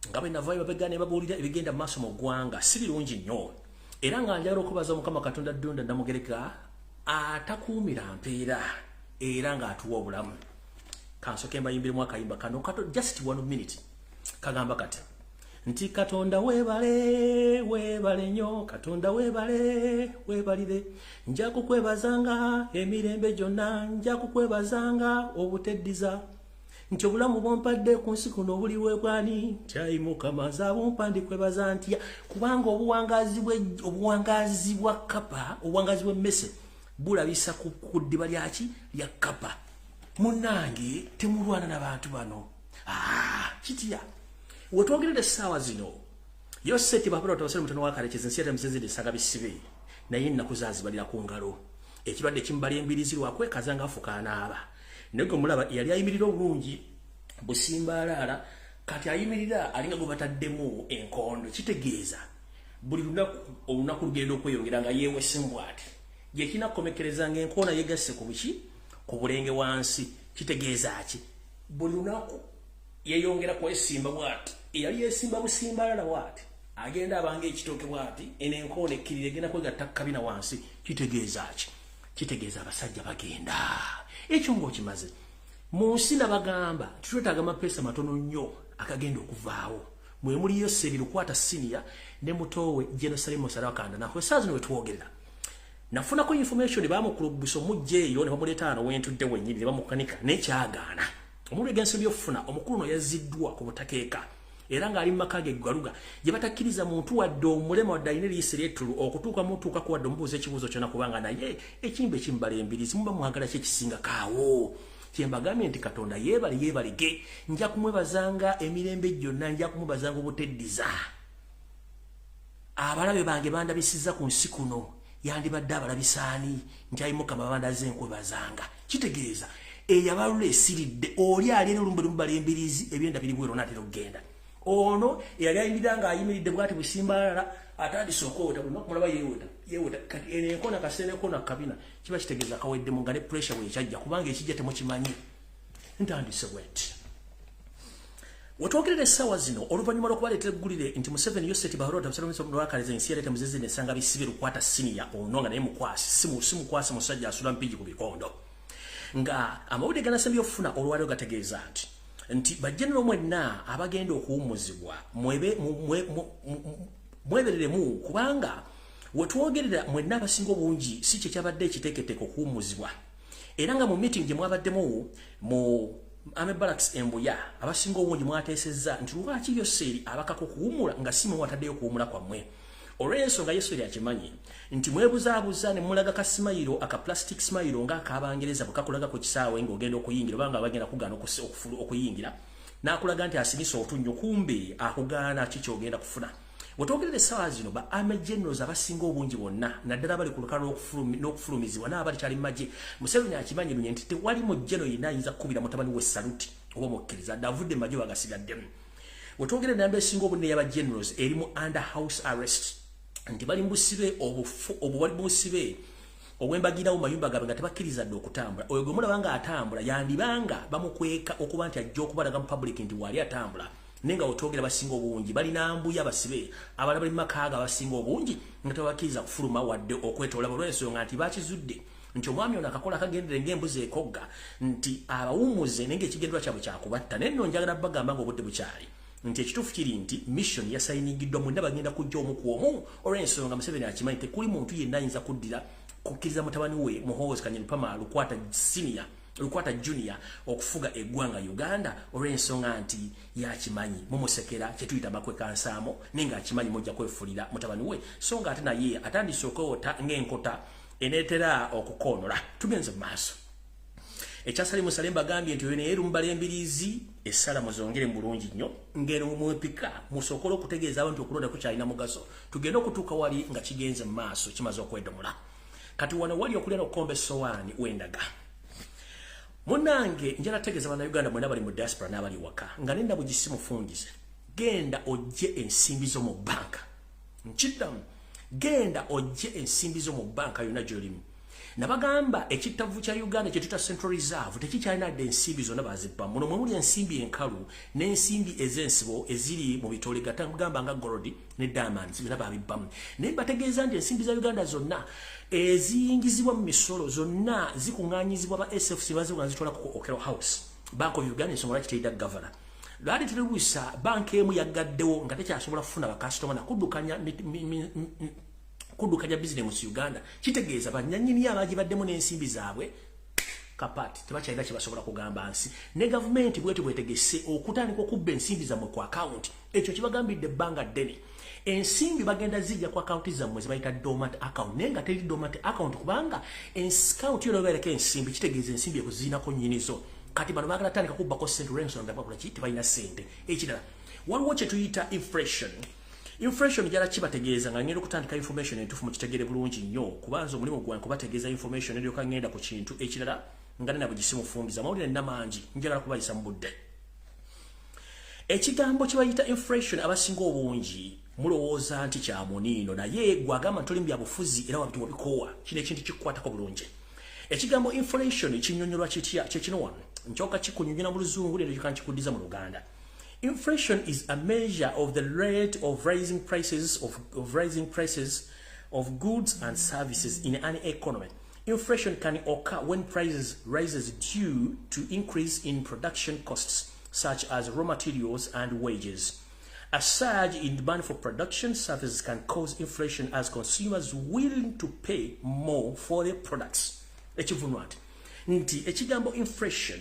nga bwe navaayo mabega ne babuulira ebigenda mu maaso mu ggwanga si birungi nnyo, era nga njagala okubaza Mukama Katonda Ddunda Namugereka atakuumira mpeera era ng'atuwa obulamu. Kansooke mbayimbiremu akayimba kano kato just 1 minute. Kagamba kati nti Katonda weebale, weebale nnyo, Katonda weebale, weebalire, nja kukwebazanga emirembe gyonna, nja kukwebazanga obuteddiza, nti obulamu bwompadde ku nsi kuno obuliweebwani, nti ayi Mukama nze abumpa ndikwebaza ntya, kubanga obuwangaazi bwa kapa, obuwangaazi bw'emmese bulabisa ku ddiba lyaki lya kapa. Munnange temulwana n'abantu bano. Kitya wetwogerera essaawa zino Yoseti Babula Tabasere mutono wa Kalekezi ensi yatamizenzedde esaga bisibe naye ennaku zaazibalira ku ngalo. Ekirwadde kimubala embirizi lwakwekaza ng'afuka anaaba. Naye gwe mulaba yali ayimirira obulungi busimbaalaala, kati ayimirira alinga gwe bataddemu enkondo. Kitegeeza buli lunaku olunaku lugenda okweyongera nga yeewese mbw'ati. Gye kinakomekereza ng'enkoona yeegasse ku buki ku bulenge wansi. Kitegeeza ki? Buli lunaku yeeyongera kwesimba bw'ati. Eyali yeesimba busimbalala bw'ati agenda abanga ekitooke bw'ati, eno enkoona ekkirira egenda kwegatta kabina wansi. Kitegeeza ki? Kitegeeza abasajja bagenda. Ekyo ng'okimaze mu nsi, nabagamba titwetaaga mapeesa matono nnyo akagenda okuvaawo. Mwe muliyo Seri Lukwata Senior ne mutoowe General Salim Saleh Naho. Essaawa zino wetwogerera, nafunako information, bamukulubusa omujja eyo ne bamuleeta wano wentudde wennyini ne bamukanika nekyagaana. Omululu egensi byokufuna omukulu no yazziddwa ku butakeeka era ng'ali mu maka ge Galuga gye batakkiriza muntu wadde omulema wadde alina eriiso ery'ettulu okutuuka mutuukako wadde omubuuza ekibuuzo kyonna, kubanga naye ekimba ekimbala embirizi muba mwagala ki ekisingakaawo. Kyembagambye nti Katonda yeebale, yeebalege. Nja kumwebazanga emirembe gyonna, nja kumwebazanga obuteddiza. Abalabe bange bandabisizza ku nsi kuno, yandibadde abalabisaani nti ayi Mukama bandaze nkwebazanga. Kitegeeza eyabalula esiridde oli ali eri olumbe lumubala embirizi, ebyenda biri bweru, naatera okugenda. Ono eyali ayimirira ng'ayimiridde bwati busimbalala atandise okweweta, buli lunaku mulaba yeeweta yeeweta. Kati eno enkona kaseera ekona kabina kiba kitegeeza kaweddemu nga ne pressure bwekyajja, kubanga ekijja temukimanyi. Ntandise bwenti wetwogerera essaawa zino, oluvannyuma lw'okubaleetera eggulire nti Museveni Yoseti Baholota ensi yaleeta muzizi nesanga bisibe Lukwata Senior ono nga naye mukwasi, si mukwasi, musajja asula Mpigi ku bikondo. Nga amawulire ganasembye okufuna olwaliro gategeeza nti bajenero mwenna abagenda okuwummuzibwa mwebereremu, kubanga wetwogerera mwenna abasinga obungi si kyekyabadde ekiteeketeeke okuwummuzibwa. Era nga mu meeting gye mwabaddemu mu Army Barracks Embuya, abasinga obungi mwateesezza nti lwaki Yoseeri abakaka okuwummula nga si mwe wataddeyo okuwummula kwammwe, olw'ensonga Yesu akimanyi nti mwebuzaabuza ne mulaga ka smile, aka plastic smile ng'akabangereza bwe kakulaga ku kisaawe ng'ogenda okuyingira, obanga bagenda kugaana okuyingira, n'akulaga nti asinisa otunnyo, kumbe akugaana ki kyogenda kufuna. Wetwogerera essaawa zino, ba army generals abasinga obungi bonna, naddala bali ku lukalu n'okufulumizibwa n'abali kyali magye, Museveni akimanyi lunye nti tewali mu general yenna ayinza kukubira mutabani we saluti oba omukkiriza dde avudde mu magye wagasigaddemu. Wetwogerera, namba esinga obunene y'aba generals eri mu under house arrest, nti bali mu busibe obu bali mu busibe obwembagirawo mu mayumba gaabwe nga tebakkiriza dde okutambula. Oyo gwe mulaba ng'atambula yandibanga bamukweka okuba nti ajja okubalaga mu public nti waali atambula, naye nga wetwogera basinga obungi balina mbuya basibe, abalala bali mu makaaga, abasinga obungi nga tebabakkiriza kufuluma wadde okwetoola, olw'ensonga nti bakizudde nti omwami ono akakola kagendere ng'embuzi ekogga, nti abawummuze naye ng'ekigendererwa kyabwe kyakubatta. Naye nno njagala bagamba nga obudde bukyali nti ekituufu kiri nti mission yasayiningiddwa, mwenna bagenda kujja omu ku omu, olw'ensonga Museveni akimanyi tekuli muntu yenna ayinza kuddira kukkiriza mutabani we Muhoozi Kainerugaba Lukwata Senior, Lukwata Junior okufuga eggwanga Uganda, olw'ensonga nti yakimanyi mumusekera kyetuyita makweka nsaamo, naye ng'akimanyi mujja kwefulira mutabani we, so nga ate naye atandise okwewota ng'enkota eneetera okukoonola. Tugenze mu maaso. Ekyasali musale mbagambye nti oyo naye lumbala embiriizi, essala muzongere mu bulungi nnyo ngeno mwepika musookole okutegeeza abantu okulonda kukyalina mugaso. Tugende okutuuka wali nga kigenze mu maaso, kimaze okwedomola. Kati wano wali okulya n'okukomba essowaani wendaga. Munnange, njala tegeeza Bannayuganda mwena bali mu diaspora n'abali waka nga nenna bugisi mufungize, genda ojje ensimbi zo mu banka. Nkiddamu, genda ojje ensimbi zo mu banka yonna gy'olimu. Nabagamba ekittavu kya Uganda kyetuyita Central Reserve tekikyalina dde ensimbi, zonna bazibba. Muno mwe muli ensimbi enkalu n'ensimbi ez'ensibo eziri mu bitole, gatagamba nga gold ne diamonds, byonna babibbamu. Naye bategeeza nti ensimbi za Uganda zonna eziyingizibwa mu misolo zonna zikuŋŋaanyizibwa ba SFC, bazibwa zitwala ku Okello House. Bank of Uganda, ensonga lwaki terida governor, lwali terwisa banka emu yaggaddewo nga tekyasobola kufuna bakasitoma nakuddukanya kuddukanya bizinesi Uganda. Kitegeeza bannannyini abagibaddemu n'ensimbi zaabwe kapati tebakyalina kye basobola kugamba nsi. Ne gavumenti bwetyo bwetegese okutandika okubba ensimbi zammwe ku akawunti. Ekyo kibagambidde ebbanga ddene, ensimbi bagenda zijja ku akawunti zammwe zebayita dormant account, naye nga teri dormant account, kubanga akawunti yona obeereko ensimbi kitegeeza ensimbi ekuziinako nnyinizo. Kati bano baagala tandika kubbako ssente olw'ensonga bakola ki? Tebalina ssente. Ekirala, waliwo kye tuyita inflation. Inflation jala kibategeeza nga ngenda okutandika information entuufu mukitegere bulungi nnyo, kubanza omulimu gwange kubategeeza information, eryoka ngenda ku kintu ekirala nga nina bugisimufungiza. Amawulire nina mangi, njagala kubayisa mu budde. Ekigambo kye bayita inflation, abasinga obungi mulowooza nti kya muniino, naye gwagamba nti oli mu byabufuzi era wabiti wabikoowa, kino ekintu kikukwatako bulungi. Ekigambo inflation kinyonyolwa kitya? Kyekino wano nkyoka kikunyonyola mu Luzungu, leero kyoka nkikuddiza mu Luganda. Inflation is a measure of the rate of rising prices of goods and services in an economy. Inflation can occur when prices rises due to increase in production costs, such as raw materials and wages. A surge in demand for production services can cause inflation as consumers willing to pay more for their products. Ekivunwa nti ekigambo inflation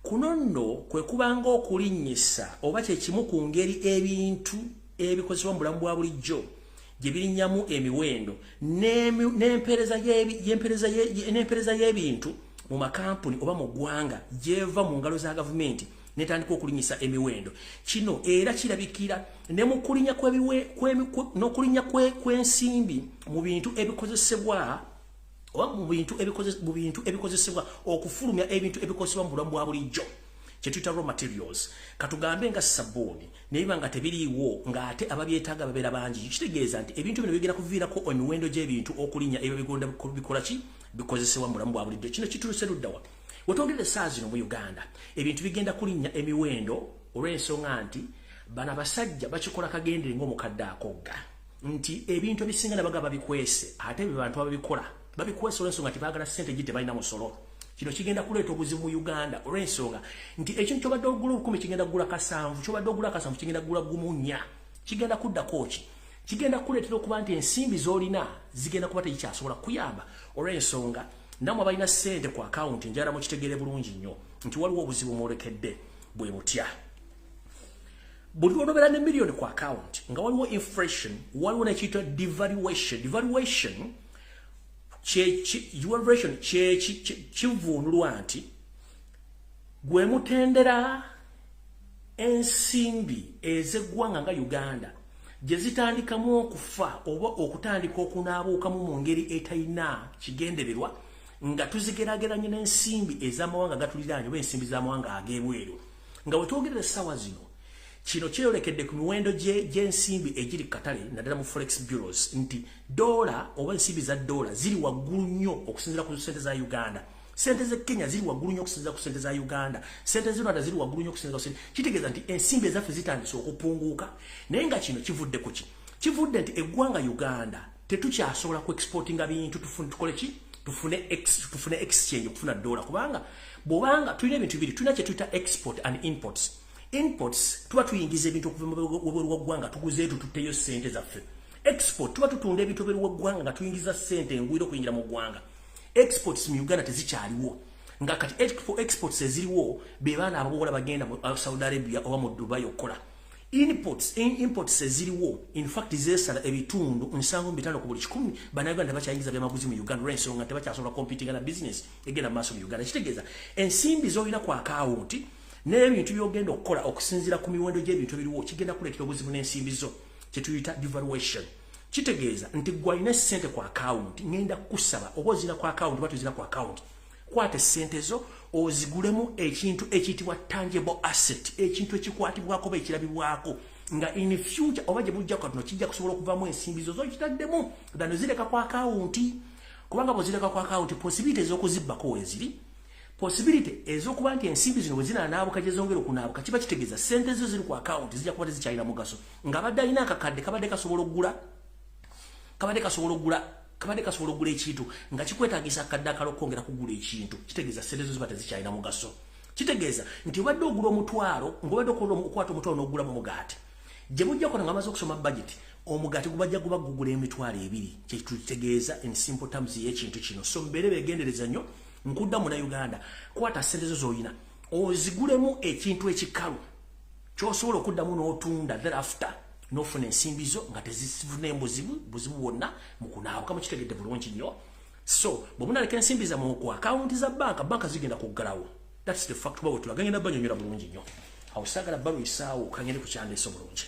kuno nno kwe kubanga okulinnyisa oba kye kimu ku ngeri ebintu ebikozesebwa mu bulamu bwa bulijjo gye birinnyamu emiwendo n'empeereza y'ebintu mu makampuni oba mu ggwanga gyeva mu ngalo za gavumenti netandika okulinyisa emiwendo. Kino era kirabikira ne mu kulinnya n'okulinnya kw'ensimbi mu bintu ebikozesebwa oba mu bintu ebikozesebwa okufulumya ebintu ebikozesebwa mu bulamu bwa bulijjo, kyetuyita raw materials. Katugambe nga sabbuuni, naye nga tebiriiwo ng'ate ababyetaaga babeera bangi, kitegeeza nti ebintu bino bigenda kuviirako emiwendo gy'ebintu okulinnya ebyo bigonda bikola ki bikozesebwa mu bulamu bwa bulijjo. Kino kituuse luddawa? Wetwogerera essaawa zino mu Uganda, ebintu bigenda kulinnya emiwendo olw'ensonga nti bano abasajja bakikola kagendere ng'omukadde akogga nti ebintu ebisinga nabaga babikwese, ate be bantu ababikola babikwese olw'ensonga nti baagala ssente gi tebalina musolo. Kino kigenda kuleeta obuzibu mu Uganda olw'ensonga nti ekintu kyobadde ogula 1000 kigenda kugula 7, kyobadde ogula 7 kigenda kugula 14. Kigenda kuddako ki? Kigenda kuleetera okuba nti ensimbi z'olina zigenda kuba tekikyasobola kuyamba olw'ensonga nammwe abalina ssente ku akawunti. Njagala mukitegeere bulungi nnyo nti waliwo obuzibu mwolekedde bwe butya. Buli lwonobeera ne miliyoni ku akawunti nga waliwo inflation, waliwo nekiyitwa devaluation. Devaluation kivuunulwa nti gwe mutendera ensimbi ez'eggwanga nga Uganda gye zitandikamu okufa oba okutandika okunaabuukamu mu ngeri etalina kigendererwa nga tuzigerageranye n'ensimbi ez'amawanga gatuliraanye oba ensimbi z'amawanga ag'ebweru. Nga bwe twogerera essaawa zino, kino kyeyolekedde ku miwendo gy'ensimbi egiri katale, naddala mu forex bureaus, nti dola oba ensimbi za dola ziri waggulu nnyo okusinziira ku sente za Uganda. Sente ze Kenya ziri waggulu nnyo okusinziira ku sente za Uganda. Sente z'e Rwanda ziri waggulu nnyo okusinziira ku sente. Kitegeeza nti ensimbi ezaffe zitandise okupunguuka. Naye nga kino kivudde ku ki? Kivudde nti eggwanga Uganda tetukyasobola ku exportinga bintu tufune, tukole ki, tufune exchange okufuna dola, kubanga bwobanga tulina ebintu bibiri, tulina kye tuyita export and imports. Imports tuba tuyingiza ebintu okuva mu bweru wa ggwanga, tuguzeeyo, tututteyo sente zaffe. Export tuba tutunda ebintu ebweru wa ggwanga nga tuyingiza sente engwira okuyingira mu ggwanga. Exports mu Uganda tezikyaliwo, nga kati exports eziriwo be baana abawola bagenda mu Saudi Arabia oba mu Dubai okukola. Imports eziriwo in fact zesala ebitundu 75 ku buli 100. Bannayuganda tebakyayingiza byamaguzi mu Uganda olw'ensonga tebakyasobola competinga na business egenda mu maaso mu Uganda. Kitegeeza ensimbi z'olina ku akawunti n'ebintu by'ogenda okukola okusinziira ku miwendo gy'ebintu ebiriwo kigenda kuleetera obuzibu n'ensimbi zo, kyetuyita devaluation. Kitegeeza nti gwe alina essente ku akawunti, ngenda kukusaba oba ozira ku akawunti oba tozira ku akawunti, kwata essente zo ozigulemu ekintu ekiyitibwa tangible asset, ekintu ekikwatibwako oba ekirabibwako nga in future oba gye bujja katono kijja kusobola okuvamu ensimbi zo zokitaddemu dano zireka ku akawunti. Kubanga bwozireka ku akawunti, possibility ez'okuzibbako weeziri, possibility ez'okuba nti ensimbi zino bwe zinanaabuka gye zongera okunaabuka, kiba kitegeeza sente zo ziri ku akawunti zijja kuba tezikyalina mugaso. Ng'abadde alina akakadde kabadde kasobola okugula ekintu nga kikwetaagisa akadde akala okwongera kugula ekintu, kitegeeza sente zo ziba tezikyalina mugaso. Kitegeeza nti obadde ogula 500, ng'obadde okwata 500 n'ogulamu mugaati, gye bujja kona nga bamaze okusoma budget, omugaati gubajja guba gugula 20,000. Kyekitutegeeza in simple terms y'ekintu kino. So mbeere begendereza nnyo. Nkudda muna Uganda, kwata sente zo z'olina ozigulemu ekintu ekikalu kyosobola okuddamu n'otunda thereafter n'ofuna ensimbi zo nga tezifune buzibu bwonna mu kunaabuka. Mukitegedde bulungi nnyo. So bwe munaleka ensimbi zammwe ku akawunti za banka, banka zigenda kuggalawo. That's the fact. Kuba wetulaga ngenda banyonyola bulungi nnyo awo, saagala baluyisaawo. Kangende ku kyandeesa obulungi.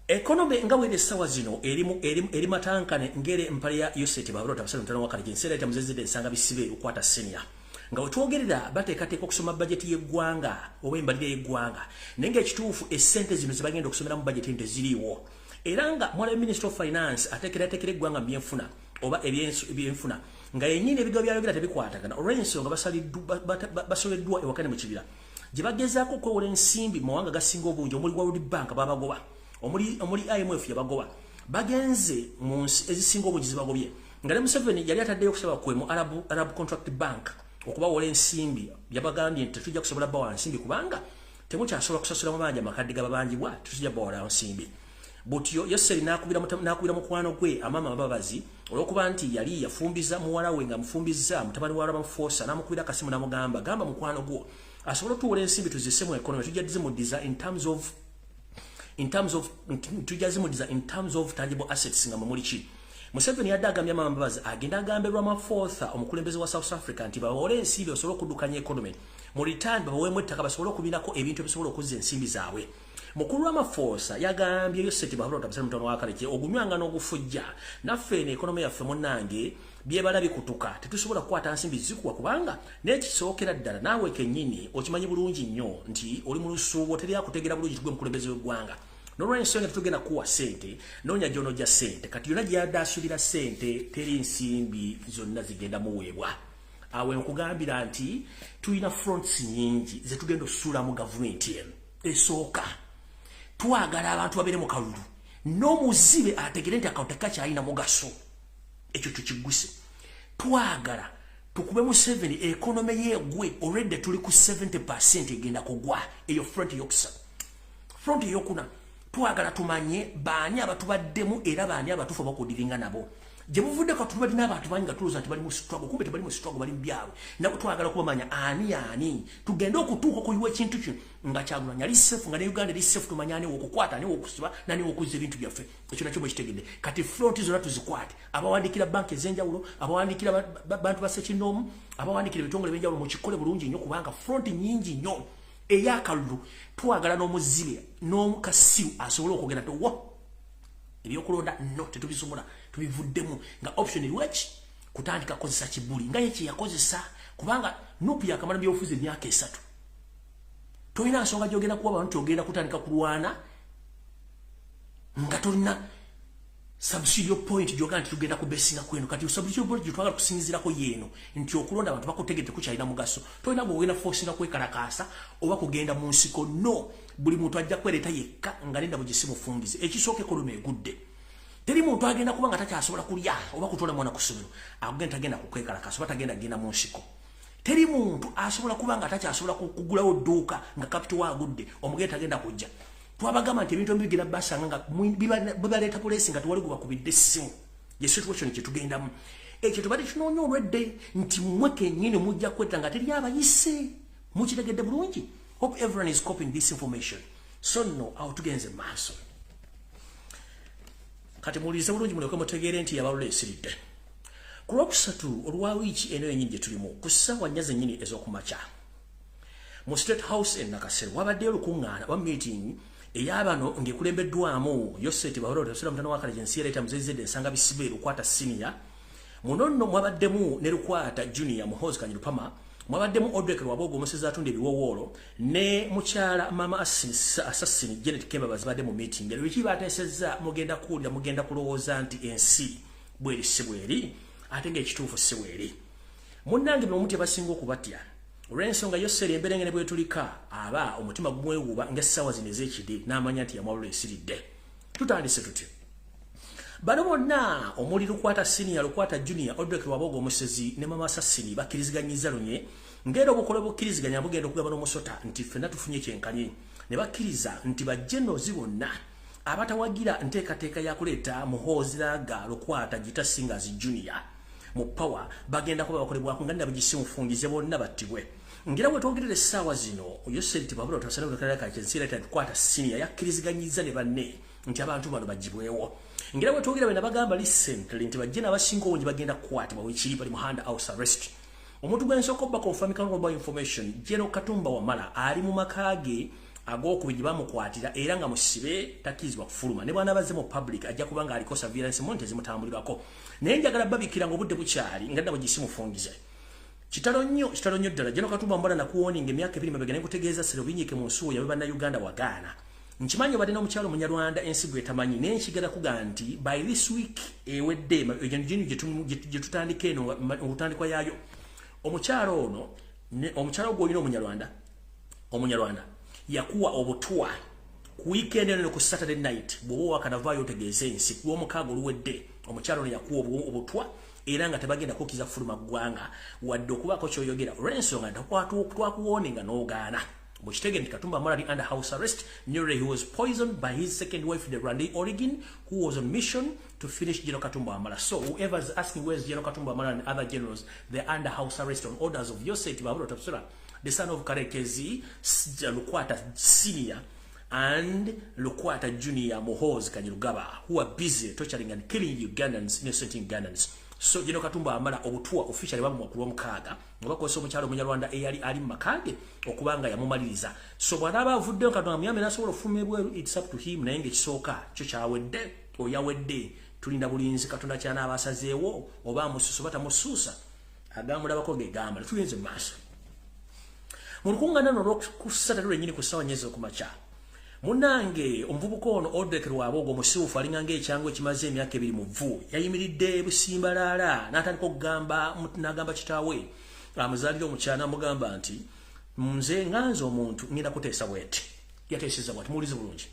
Economy nga bweri essaawa zino eri matankane ngere empale ya Yoseti Babalota abasajja mutano wakale gyenseera eta muzezedde ensanga bisibe okwata senior. Nga wetwogerera bateekateeka okusoma bajeti y'eggwanga oba embalirira y'eggwanga, naye ng'ekituufu essente zino zebagenda okusomera mu bajeti teziriiwo. Era nga mwala Minister of Finance ateekerateekera eggwanga mu byenfuna oba ebyenfuna nga yennyini ebigambo byayogera tebikwatagana olw'ensonga basoleddwa ewaka ne mu kibira gye bagezaako okwewola ensimbi mu mawanga gasinga obungi, omuli World Bank babagoba, omuli IMF yabagoba, bagenze mu nsi ezisinga obungi zibagobye. Nga ne Museveni yali ataddeyo okusaba kwe mu Arab Contract Bank okubawola ensimbi, yabagambye nti tetujja kusobola bawa nsimbi kubanga temukyasobola kusasula mabanja makadde gababanjibwa, tetujja bawola nsimbi. Butyo Yoseri n'akubira mukwano gwe Amama Mbabazi, olw'okuba nti yali yafumbiza muwala we nga mufumbiza mutabani wa Ramaphosa, n'amukubira akasimu n'amugamba, "Gamba mukwano gwo asobole otuwola ensimbi tuzisse mu economy, tujja zimuddiza in terms of tujja zimuddiza in terms of tangible assets." Nga mwe muli ki? Museveni yadde agambye Amama Mbabazi agenda agambe Ramaphosa, omukulembeze wa South Africa, nti bawole ensimbi basobole okuddukanya economy, mu return babaweemu ettaka basobole okubinako ebintu ebisobola okuzza ensimbi zaabwe. Mukulu Ramaphosa yagambye Yoseti Bahalota Museveni mutono wa Kaleke ogunywanga n'ogufujja, naffe eno economy yaffe munnange byebala bikutuka, tetusobola kukwata nsimbi zikuwa, kubanga n'ekisookera ddala naawe kennyini okimanyi bulungi nnyo nti oli mu lusuubo, teri akutegeera bulungi tugwe mukulembeze w'eggwanga. Nolwensonga tetugenda kuwa ssente, noonya gy'onojja ssente. Kati yonna gyeyadde asuubira ssente, teri nsimbi zonna zigenda muweebwa. Awe nkugambira nti tulina fronts nyingi zetugenda osuulamu gavumenti eno. Esooka, twagala abantu babeere mu kalulu n'omuzibe ategere nti akalulu tekakyalina mugaso, ekyo tukigguse. Twagala tukube Museveni economy yeegwe, already tuli ku 70% egenda kugwa. Eyo front eyokusatu. Front eyokuna, twagala tumanye baani abatubaddemu era baani abatuufu abakudiringa nabo. Gye buvuddeko tubadde n'abantu bangi nga tulowooza nti bali mu struggle, kumbe tebali mu struggle, bali mu byabwe. Nabo twagala kubamanya ani ani, tugende okutuuka okuyiwa ekintu kino nga Kyagulanyi ali safe, nga ne Uganda eri safe, tumanye ani wokukwata, ani wokusiba, nani wokuzza ebintu byaffe. Ekyo nakyo bwekitegedde. Kati front zonna tuzikwate: abawandiikira banka ez'enjawulo, abawandiikira bantu ba ssekinnoomu, abawandiikira ebitongole ebyenjawulo, mukikole bulungi nnyo kubanga front nyingi nnyo. Ey'akalulu, twagala n'omuzibe n'omukasiru asobole okwogera nti wo ebyokulonda no tetubisobola, tubivuddemu, nga option eriweki kutandika kukozesa kibuli nga ye kyeyakozesa, kubanga NUP yakamala byobufuzi emyaka 3. Tolina nsonga gyogenda kuba abantu ogenda kutandika kulwana nga tolina subsidiary point gyogamba nti tugenda kubesinga kweno. Kati subsidiary point gyetwagala kusinzirako yeeno nti okulonda abantu bakutegedde kukyalina mugaso, tolina gwogenda forcinga kwekalakaasa oba kugenda mu nsiko. No buli muntu ajja kwereeta yekka nga nenda bugisi mufungize. Ekisooka, economy egudde, teri muntu agenda kuba nga takyasobola kulya oba kutwala mwana ku ssomero agenda tagenda kukwekalakaasa oba tagenda genda mu nsiko. Teri muntu asobola kuba nga takyasobola kugulawo dduuka nga capital waagudde, omugenda tagenda kujja. Twabagamba nti ebintu ebigenda basanga nga bibaleeta puleesi nga tewali gubakubidde essimu. Ye situation kyetugendamu, ekyo tubadde tunoonya olwedde nti mmwe kennyini mujja kwetta nga teri abayise. Mukitegedde bulungi? Hope everyone is copying this information. So nno awo tugenze maaso. Kati muwulirize bulungi mulyoke mutegeere nti yabalula esiridde. Ku Lwokusatu olwa wiiki eno yennyini gye tulimu, ku ssaawa 4 zennyini ez'okumakya, mu State House e Nakasero wabaddeyo olukuŋŋaana oba meeting ey'abano ng'ekulembeddwamu Yoseti Bahorotosera mutano wa Kale Jensi Ereta Muzezede Ensanga Bisibe Lukwata Senior. Muno nno mwabaddemu ne Lukwata Junior Muhoozi Kanyirupama, mwabaddemu Odrek Rwabogo omusezi atunda ebiwowoolo, ne mukyala Mama Assassin Janet Kemba bazibadde mu meeting. Ero biki bateesezza? Mugenda kuwulira, mugenda kulowooza nti ensi bweri si bweri, ate ng'ekituufu si bweri. Munnange, bwe basinga okubatya olw'ensonga Yoseri emberengene bwetulika aba omutima gumwewuuba ng'essaawa zino ez'ekide n'amanya nti yamwalula esiridde. Tutandise tuti bano bonna omuli Lukwata Senior, Lukwata Junior, Odrek Rwabogo omusezi ne Mama Assassini bakkiriziganyiza lunye ng'era obukola bukkiriziganya bugenda okugaba n'omusota nti ffenna tufunye kyenkanyi, ne bakkiriza nti bajenozi bonna abatawagira nteekateeka ya kuleeta Muhoozi Laaga Lukwata Gita Singers Junior mu power bagenda kuba bakolebwako nga nabugisi mufungize bonna battibwe. Ngira bwe twogerera essaawa zino, Yoseri Tibabula Lukwata Senior yakkiriziganyiza ne banne nti abantu bano bagibwewo. Ngira bwe twogera bwe nabagamba recently nti bajje n'abasinga obungi bagenda kukwatibwa, wekiri bali mu under house arrest. Omuntu gwe nsooka obba confirm kan information, General Katumba Wamala ali mu maka ge ag'okubiri gye bamukwatira era nga musibe, takkirizibwa kufuluma, ne bw'anaabazze mu public ajja kuba nga aliko surveillance monitor zimutambulirako. Naye njagala babikira nga obudde bukyali nga ddabo gisimufungize. Kitalo nnyo, kitalo nnyo ddala. General Katumba Wamala nakuwoninga emyaka 2 mabega nekutegeeza sero binyiike mu nsuwa yabe Bannayuganda wagaana. Nkimanyi obadde n'omukyalo Omunyarwanda ensi gwe tamanyi, naye nkigala kuga nti by this week ewedde gino gye tutandika eno okutandikwa yaayo, omukyalo ono, omukyalo gw'olina Omunyarwanda yakuwa obutwa ku weekend eno ku Saturday night. Bw'oba wakanavaayo otegeeze ensi ku Lwomukaaga oluwedde, omukyalo ono yakuwa obutwa. Era nga tebagenda kukkiriza kufuluma ggwanga wadde okubaako kyoyogera, olw'ensonga twakuwarninga n'ogaana. Bwekitegere nti Katumba Wamala ali under house arrest. Nearly he was poisoned by his second wife, the Rwandese origin, who was on mission to finish General Katumba Wamala. So whoever is asking where's General Katumba Wamala and other generals, they're under house arrest on orders of Yosef Tibuhaburwa Tabasura, the son of Karekezi Lukwata Senior and Lukwata Junior Muhoozi Kainerugaba, who are busy torturing and killing Ugandans, innocent Ugandans. So General Katumba Wamala obutwa officially bamuwa ku Lwomukaaga nga bakozesa omukyalo Omunyarwanda eyali ali mu maka ge okubanga yamumaliriza. So bw'anaaba avuddeyo, Katonda muyambe n'asobola okufuluma ebweru, it's up to him. Naye ng'ekisooka kyo kyawedde, oyawedde, tulinda bulinzi Katonda kyanaaba asazeewo, oba amusuusa oba tamusuusa, agamulabako gegamba. Tugenze mu maaso. Mu lukuŋŋaana luno olwokusatu lwennyini ku ssaawa 4 ez'okumakya, munnange omuvubuka ono Odrek Rwabwogo, omusiwufu alinga ng'ekyangu ekimaze emyaka 2 mu vvu, yayimiridde busimbalaala n'atandika okugamba, n'agamba kitaawe amuzaalira omukyala, n'amugamba nti nze nganze omuntu ngenda kuteesa bweti. Yateeseza bwati, muwulize bulungi.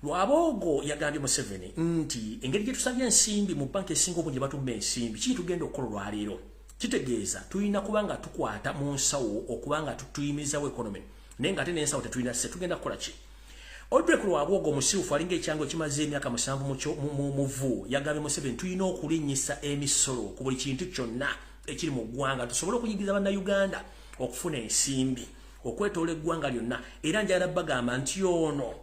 Rwabwogo yagambye Museveni nti engeri gye tusabye ensimbi mu banka esinga obungi, batumba ensimbi, kiki tugenda okukola olwaleero? Kitegeeza tulina kuba nga tukwata mu nsawo okuba nga tuyimirizawo economy, naye nga ate n'ensawo tetulina sse, tugenda kukola ki? Odrek Rwabwogo omusiwufu alinga ekyangu ekimaze emyaka 7 mu vvu yagambye Museveni tulina okulinnyisa emisolo ku buli kintu kyonna ekiri mu ggwanga, tusobole okuyigiriza Bannayuganda okufuna ensimbi okwetoola eggwanga lyonna. Era njagala bagamba nti ono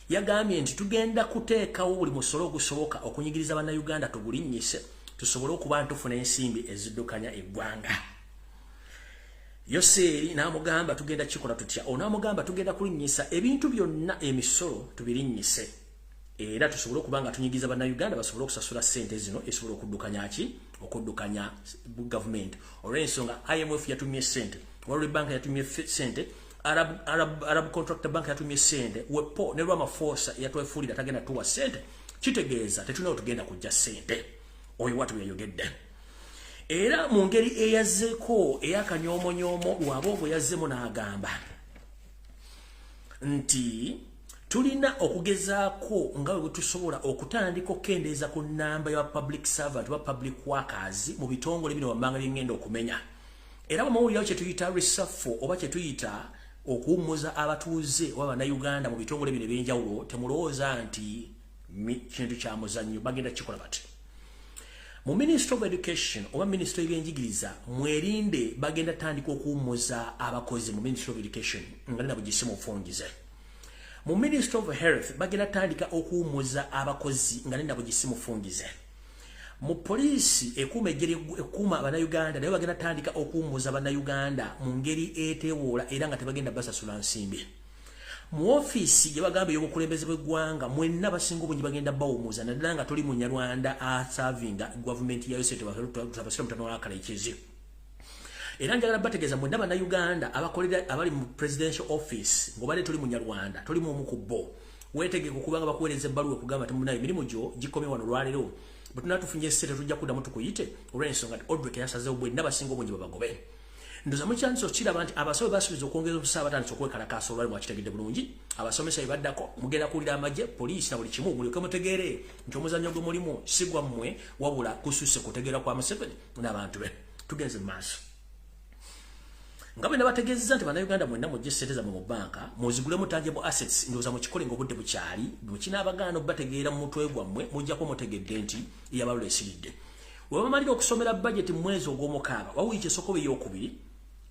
yagambye nti tugenda kuteekawo buli musolo ogusoboka okunyigiriza Bannayuganda, tugulinnyise tusobole okuba ntufuna ensimbi eziddukanya eggwanga. Yoseeri n'amugamba tugenda kikola tutya? Ono amugamba tugenda kulinnyisa ebintu byonna emisolo, tubirinnyise era tusobole okuba nga tunyigiza Bannayuganda basobole okusasula ssente zino esobola okuddukanya ki, okuddukanya gavumenti, olw'ensonga IMF yatumye ssente, World Bank yatumye ssente, Arab Contractor Bank yatumye ssente, wepo ne Ramaphosa yatwefuulira tagenda tuwa ssente. Kitegeeza tetulina tugenda kujja ssente. Oyo watu yayogedde. Era mu ngeri eyazzeeko ey'akanyomonyoomo, Rwabwogo yazzemu n'agamba nti tulina okugezaako nga bwe tusobola okutandika okukendeeza ku nnamba ya public servant oba public workers mu bitongole bino wammanga byengenda okumenya. Era bwe kye tuyita reshuffle oba kye tuyita okuwummuza abatuuze oba Bannayuganda mu bitongole bino ebyenjawulo, temulowooza nti kintu kya muzannyo. Bagenda kikola bati: mu Ministry of Education oba Ministry y'ebyenjigiriza, mwerinde, bagenda tandika okuwummuza abakozi mu Ministry of Education nga nina bugisi mufungize. Mu Ministry of Health bagenda tandika okuwummuza abakozi nga nina bugisi mufungize. Mu poliisi ekuuma ejjeri ekuuma Bannayuganda, naye bagenda tandika okuwummuza Bannayuganda mu ngeri eteewoola era nga tebagenda basasula nsimbi. Mu ofiisi gye bagamba ey'obukulembeze bw'eggwanga, mwenna basinga obungi bagenda bawumuza, naddala nga toli Munyarwanda aservinga gavumenti ya Yosef Tabasira mutano wa Kalekezi. Era njagala bategeeza mwenna Bannayuganda abakolera abali mu presidential office, ng'obadde toli Munyarwanda, toli mu omu ku bo, weetegeke okubanga bakuweereza ebbaluwa ekugamba temunayo emirimu gyo gikomye wano olwaleero. Bwe tunaa tufunye ssente tujja kuddamu tukuyite, olw'ensonga nti Odrek yasazeewo bwenna basinga obungi babagobe. Ndoza mukyandisa okiraba nti abasawo basuubiza okwongeza obusaaba batandise okwekalakaasa olwali. Mwakitegedde bulungi, abasomesa bye baddako, mugenda kuwulira amagye, poliisi na buli kimu. Mulyoke mutegeere nti omuzannyo gwe mulimu si gwammwe, wabula kususse kutegeera kwa Museveni n'abantu be. Tugenze mu maaso. Nga bwe nabategeezezza nti Bannayuganda mwenna mujje ssente zammwe mu banka muzigulemu tangible assets, ndowooza mukikole ng'obudde bukyali. Bwe kinaabagaana obbategeera mu mutwe gwammwe, mujjako mutegedde nti eyabalula esiridde. We bamalira okusomera budget mu mwezi ogw'omukaaga wa wiiki esooka oba eyokubiri,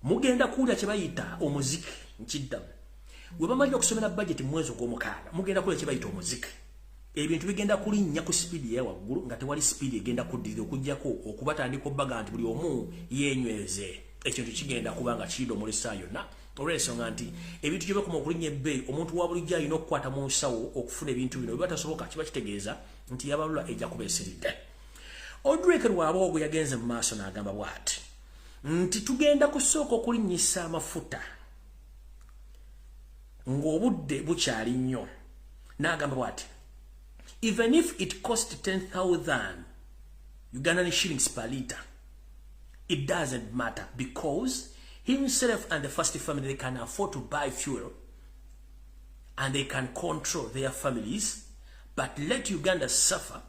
mugenda kuwulira kye bayita omuziki. Nkiddamu, we bamalira okusomera budget mu mwezi ogw'omukaaga, mugenda kuwulira kye bayita omuziki. Ebintu bigenda kulinnya ku sipiidi eya waggulu nga tewali sipiidi egenda kuddirira, okugjako okubatandika obbaga nti buli omu yeenyweze. Ekintu kigenda kuba nga kiridde omulisa yonna, olw'ensonga nti ebintu gye bakoma okulinnya ebbeeyi, omuntu wa bulijjo alina okukwata mu nsawo okufuna ebintu bino. Bwe batasoboka, kiba kitegeeza nti yabalula ejja kuba esiridde. Odrek Rwabwogo yagenze mu maaso n'agamba bw'ati nti tugenda kusooka okulinnyisa amafuta ng'obudde bukyali nnyo. N'agamba bw'ati, even if it cost 10,000 Ugandan shillings per liter, it doesn't matter because himself and the first family, they can afford to buy fuel and they can control their families, but let Uganda suffer.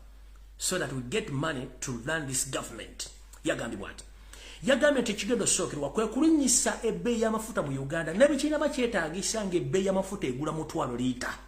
so that we get money to run this government. Yagambye bw'ati. Yagambye nti ekigenda osookerwa kwe kulinnyisa ebbeeyi y'amafuta mu Uganda, nebikirina bakyetaagisa ng'ebbeeyi y'amafuta egula 1000 liita.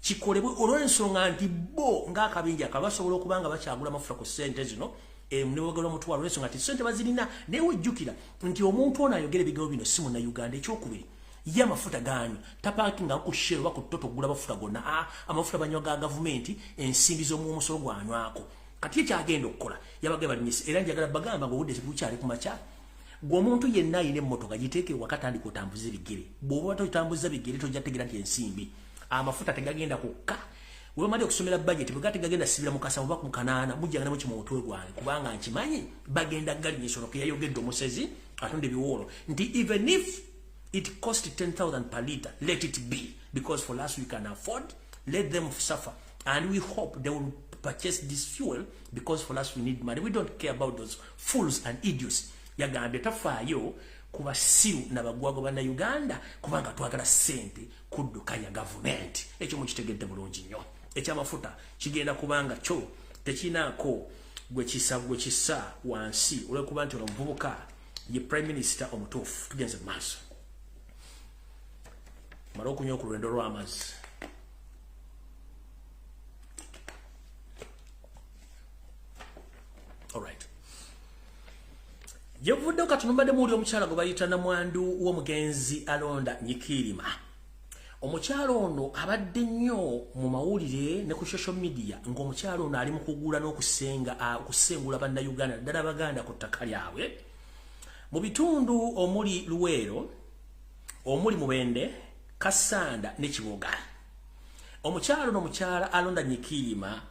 Kikolebwe olw'ensonga nti bo ng'akabinja kabasobola okuba nga bakyagula amafuta ku ssente zino nebagula 1000, olw'ensonga nti ssente bazirina. Naye wejjukira nti omuntu ono ayogera ebigambo bino si Munnayuganda. Ekyokubiri, ye amafuta ganywa tapakinga ku Shell oba ku Total okugula amafuta gonna. Amafuta banywa ga gavumenti, ensimbi z'omumusolo gwanywako. Kati ekyagenda okukola yabagamba balinyise. Era njagala bagamba ng'obudde bukyali ku makya, gwe omuntu yenna ayina emmotoka giteeke ewaka, tandika otambuza ebigere. Bw'oba totambuza bigere tojja tegeera nti ensimbi amafuta tegagenda kukka. Webamala okusomera budget bwe tegagenda sibira mu kasanvu oba ku kanaana, mujjanga namu kimu mutwe gwange, kubanga nkimanyi bagenda galinyisa. Ono yayogedde omusezi atunda ebiwoolo nti even if it cost 10,000 per liter, let it be, because for us we can afford. Let them suffer and we hope they will purchase this fuel, because for us we need money. We don't care about those fools and idiots. Yagambye tafaayo ku basiru nabagwago Bannayuganda, kubanga twagala ssente kuddukanya gavumenti. Ekyo mukitegedde bulungi nnyo. Ekyamafuta kigenda kubanga kyo tekinaako gwe kisa gwe kisa wansi, olwekuba nti ono omuvubuka ye prime minister omutuufu. Tugenze mu maaso, mala okunywa ku lwendo lw'amazzi. Alright, gyebuvuddeko kati mubadde muwuli omukyala gwe bayita namwandu w'omugenzi Alonda Nyikirima. Omukyala ono abadde nnyo mu mawulire ne ku social media, ng'omukyala ono ali mu kugula n'okusenga okusengula Bannayuganda, ddala Abaganda, ku ttaka lyabwe mu bitundu omuli Luweero, omuli Mubende, Kasanda ne Kiboga. Omukyala ono, omukyala Alonda Nyikirima,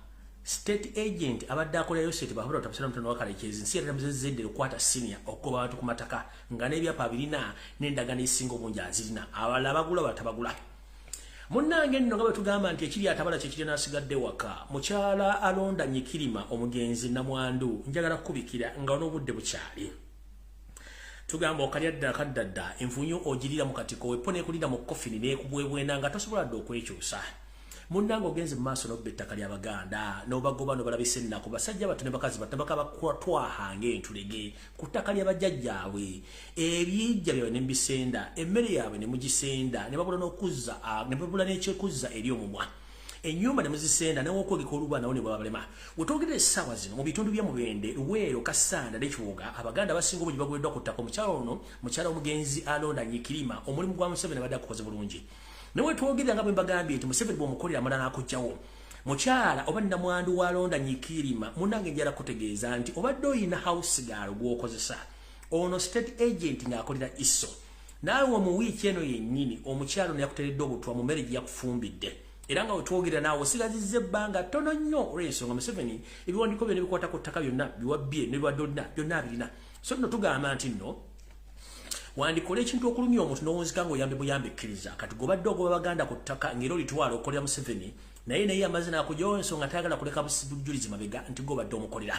state agent abadde akolera Yoseti Bahabura Tabasira Mutono wa Kalekezi, nsi era muzezedde okwata senior okugoba abantu ku mataka, nga n'ebyapa birina n'endagaano esinga obungi azirina, abalala bagula batabagula. Munnange nno, nga bwe tugamba nti ekiri atabala kyekiri n'asigadde waka, mukyala Alonda Nyikirima, omugenzi namwandu, njagala kukubikira nga n'obudde bukyali. Tugamba okalya ddala kadda dda, enfunyo ogirira mu katiko wepo nekulira mu kofini n'ekubwebwena nga tosobola dde okwekyusa. Munnange, ogenze mu maaso n'obba ettaka ly'Abaganda n'obagoba n'obalabisa ennaku. Basajja bato ne bakazi bato baka bakwatwaha ng'entulege ku ttaka ly'abajjajjaabwe. Ebijja byabwe ne mubisenda, emmere yaabwe ne mugisenda, ne babula n'okuzza, ne babula n'ekyekuzza eri omumwa, ennyumba ne muzisenda, newokwegeka oluba nawo ne bwabalema. Wetwogerera essaawa zino, mu bitundu bya Mubende, Luweero, Kasanda ne Kibuga, Abaganda abasinga obungi bagobeddwa ku ttaka. Omukyala ono, mukyala omugenzi Alonda Nyikirima, omulimu gwa Museveni abadde akukoze bulungi. Naye wetwogerera, nga bwe mbagambye nti Museveni bw'omukolera amala n'akuggyawo, mukyala oba namwandu walonda Nyikirima, munnange, njala kutegeeza nti obadde oyina house girl gw'okozesa, ono state agent ng'akolera ISO. Naawe mu wiiki eno yennyini omukyalo ono yakuteredde obutwa mu mmere gye yakufumbidde. Era nga wetwogerera naawe osigazizza ebbanga ttono nnyo, olw'ensonga Museveni ebiwandiiko byonna ebikwata ku ttaka byonna biwabbye nebiwadde olina byonna abirina. So nno tugamba nti nno wandikola ekintu okulumya omuntu n'owunzika ng'oyambe buyambe ekkiriza. Kati gobadde ogoba Baganda ku ttaka ng'era olitwala okolera Museveni, naye amaze n'akugyawo ensonga tayagala kuleka bujulizi mabega nti gobadde omukolera.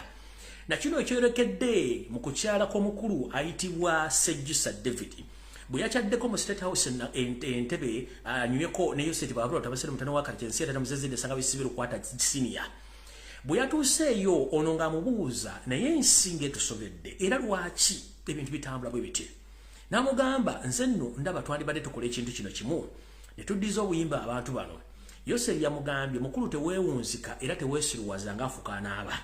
Nakino ekyolekedde mu kukyala kw'omukulu ayitibwa Sejjusa David, bwe yakyaddeko mu State House Entebe anyweko ne Yoseti Bahabula Tabasire mutano wa Kalekyensi ate muzezedde sanga bisibe lukwata senior. Bwe yatuuseeyo ono ng'amubuuza, naye ensi ng'etusobedde, era lwaki ebintu bitambula bwe biti? N'amugamba, nze nno ndaba twandibadde tukola ekintu kino kimu ne tuddiza obuyimba abantu bano. Yoseri yamugambye, mukulu, teweewunzika era teweesiruwaza ng'afuka anaaba.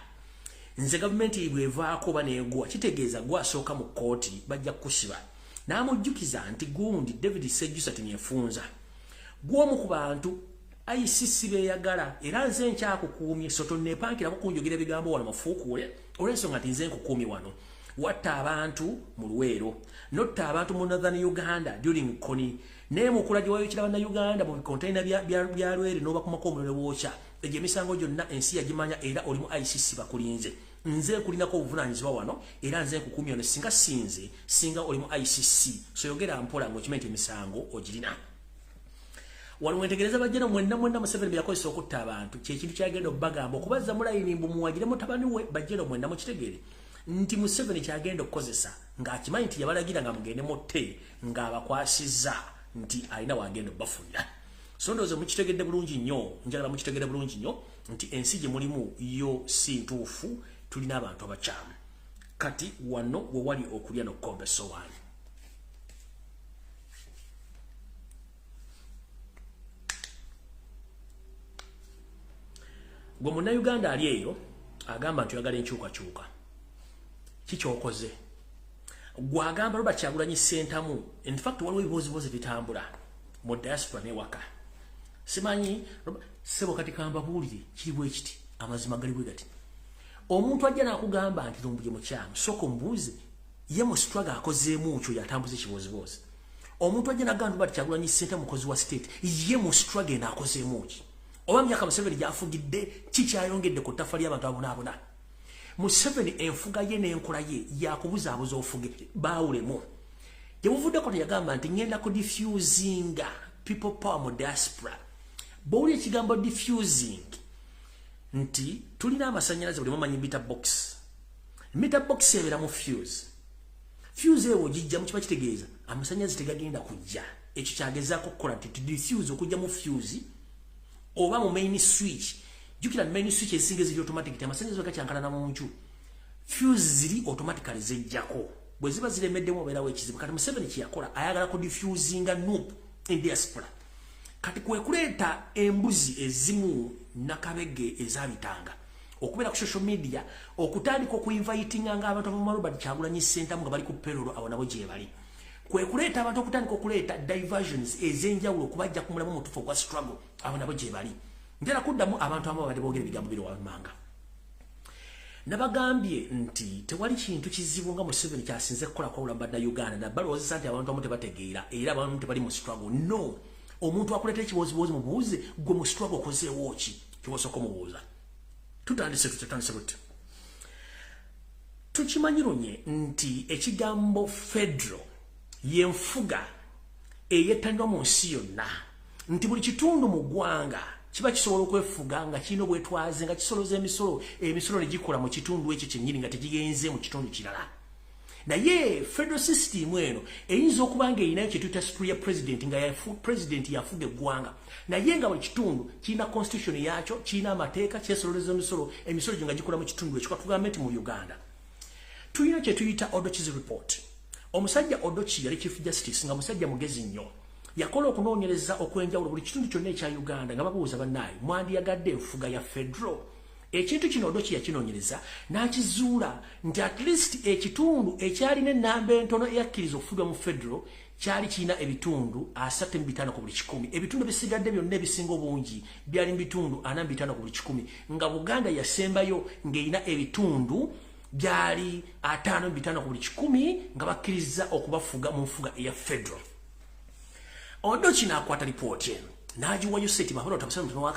Nze gavumenti bwevaako oba neegwa, kitegeeza gwasooka mu kkooti bajja kukusiba. N'amujjukiza nti gundi David Sejjusa tinyefunza gw'omu ku bantu ICC beeyagala, era nze nkyakukuumye, so tonneepankirako kunjogera ebigambo wano mafuukuule, olw'ensonga nti nze nkukuumye wano. Watta abantu mu Luweero, notta abantu mu Northern Uganda during Kony, naye mukula gye wayokera Bannayuganda mu bikonteina bya Lwere n'obakumako omuliro wookya. Egyo emisango gyonna ensi yagimanya, era oli mu ICC bakulinze. Nze nkulinako obuvunaanyizibwa wano, era nze nkukumye wano. Singa sinze, singa oli mu ICC. So yogera mpola ng'okimanyi nti emisango ogirina. Wano mwetegereza, bajjana mwenna mwenna, Museveni bye yakozesa okutta abantu kyekintu kyagenda obbagamba okubazza mulayini mbu muwagire mutabani we. Bajjana mwenna, mukitegeere nti Museveni kyagenda okukozesa ng'akimanyi nti yabalagira nga mugende mutte, ng'abakwasizza nti alina wagenda obbafunira. So ndowooza mukitegedde bulungi nnyo, njagala mukitegedde bulungi nnyo nti ensi gye mulimu yo si ntuufu, tulina abantu abakyamu. Kati wano we wali okulya n'okukomba essowaani. Gwe munnayuganda ali eyo agamba nti oyagala enkyukakyuka, kikyokoze? Gwe agamba Robert Kyagulanyi Ssentamu, in fact waliwo ebibooziboozi bitambula mu diaspora n'ewaka. Simanyi ssebo, kati kambabuulire kiri bwe kiti, amazima gali bwe gati. Omuntu ajja n'akugamba nti Lumbuye mukyamu, sooka omubuuze ye mu struggle akozeemu kyo yatambuza ekibooziboozi. Omuntu ajja n'agamba Robert Kyagulanyi Ssentamu mukozi wa state, ye mu struggle eno akozeemu ki? Oba myaka Museveni gy'afugidde kikyayongedde ku ttafa ly'abantu abonaabona? Museveni enfuga ye n'enkola ye yakubuzaabuza ofuge baawulemu. Gye buvuddeko teyagamba nti ŋŋenda ku diffusinga people power mu diaspora. Bw'owulira ekigambo diffusing, nti tulina amasannyalaze, buli mumanyi meter box. Meter box ebeera mu fuse. Fuse ewo ogijjamu kiba kitegeeza amasannyalaze tegagenda kujja. Ekyo kyagezaako okukola nti diffuse okujja mu fuse oba mu main switch. Jjukira main switch ezisinga eziri automatic, amasannyalaze gakyankalana mu nju, fuse ziri automatically zejjako. Bwe ziba ziremeddemu obeerawo ekizibu. Kati Museveni kye yakola, ayagala ku diffusinga NUP in diaspora. Kati kwe kuleeta embuzi ezimu nakabege ezabitanga okubeera ku social media, okutandika okuinvitinga nga abantu abama Robert Kyagulanyi Ssentamu nga bali ku payroll. Awo nabo gye bali. Kwe kuleeta abantu okutandika okuleeta diversions ez'enjawulo okubajja ku mulamu omutuufu ogwa struggle. Abo nabo gye bali. Njala kuddamu abantu abamu babadde boogera ebigambo biro wammanga. Nabagambye nti tewali kintu kizibu nga Museveni kyasinze kukola kwawula bannayuganda, nabalowoozesa nti abantu abamu tebategeera era abamu tebali mu struggle. No, omuntu akuleeta ekibooziboozi mubuuze, gwe mu struggle okozeewo ki? Kyobasooka omubuuza. Tutandise, tutandise buti. Tukimanyi lunye nti ekigambo federal yenfuga eyettanirwa mu nsi yonna, nti buli kitundu mu ggwanga kiba kisobola okwefuga nga kirina obwetwaze, nga kisoloza emisolo, emisolo ne gikola mu kitundu ekyo kyennyini nga tegigenze mu kitundu kirala. Naye federal system eno eyinza okuba nga erinayo kyetuyita superior president, nga president yafuga eggwanga, naye nga buli kitundu kirina constitution yakyo, kirina amateeka, kyesololeza emisolo, emisolo gyo nga gikola mu kitundu ekyo. Katugambe nti mu Uganda tulina kyetuyita Odoki's report. Omusajja Odoki yali chief justice, nga musajja mugezi nnyo. Yakola okunoonyereza okw'enjawulo buli kitundu kyonna ekya Uganda, nga babuuza bannaayo, mwandiyagadde enfuga ya federal? Ekintu kino Odoki yakinoonyereza n'akizuula nti at least ekitundu ekyalina ennamba entono eyakkiriza okufugibwa mu federal kyali kirina ebitundu 35 ku buli 100. Ebitundu bisigadde byonna ebisinga obungi byali mu bitundu 45 ku buli 100, nga Buganda yasembayo ng'erina ebitundu byali 55 ku buli 100 nga bakkiriza okubafuga mu nfuga eya federal. Odoki n'akwata lipooti eno n'agiwayo Seti Mahola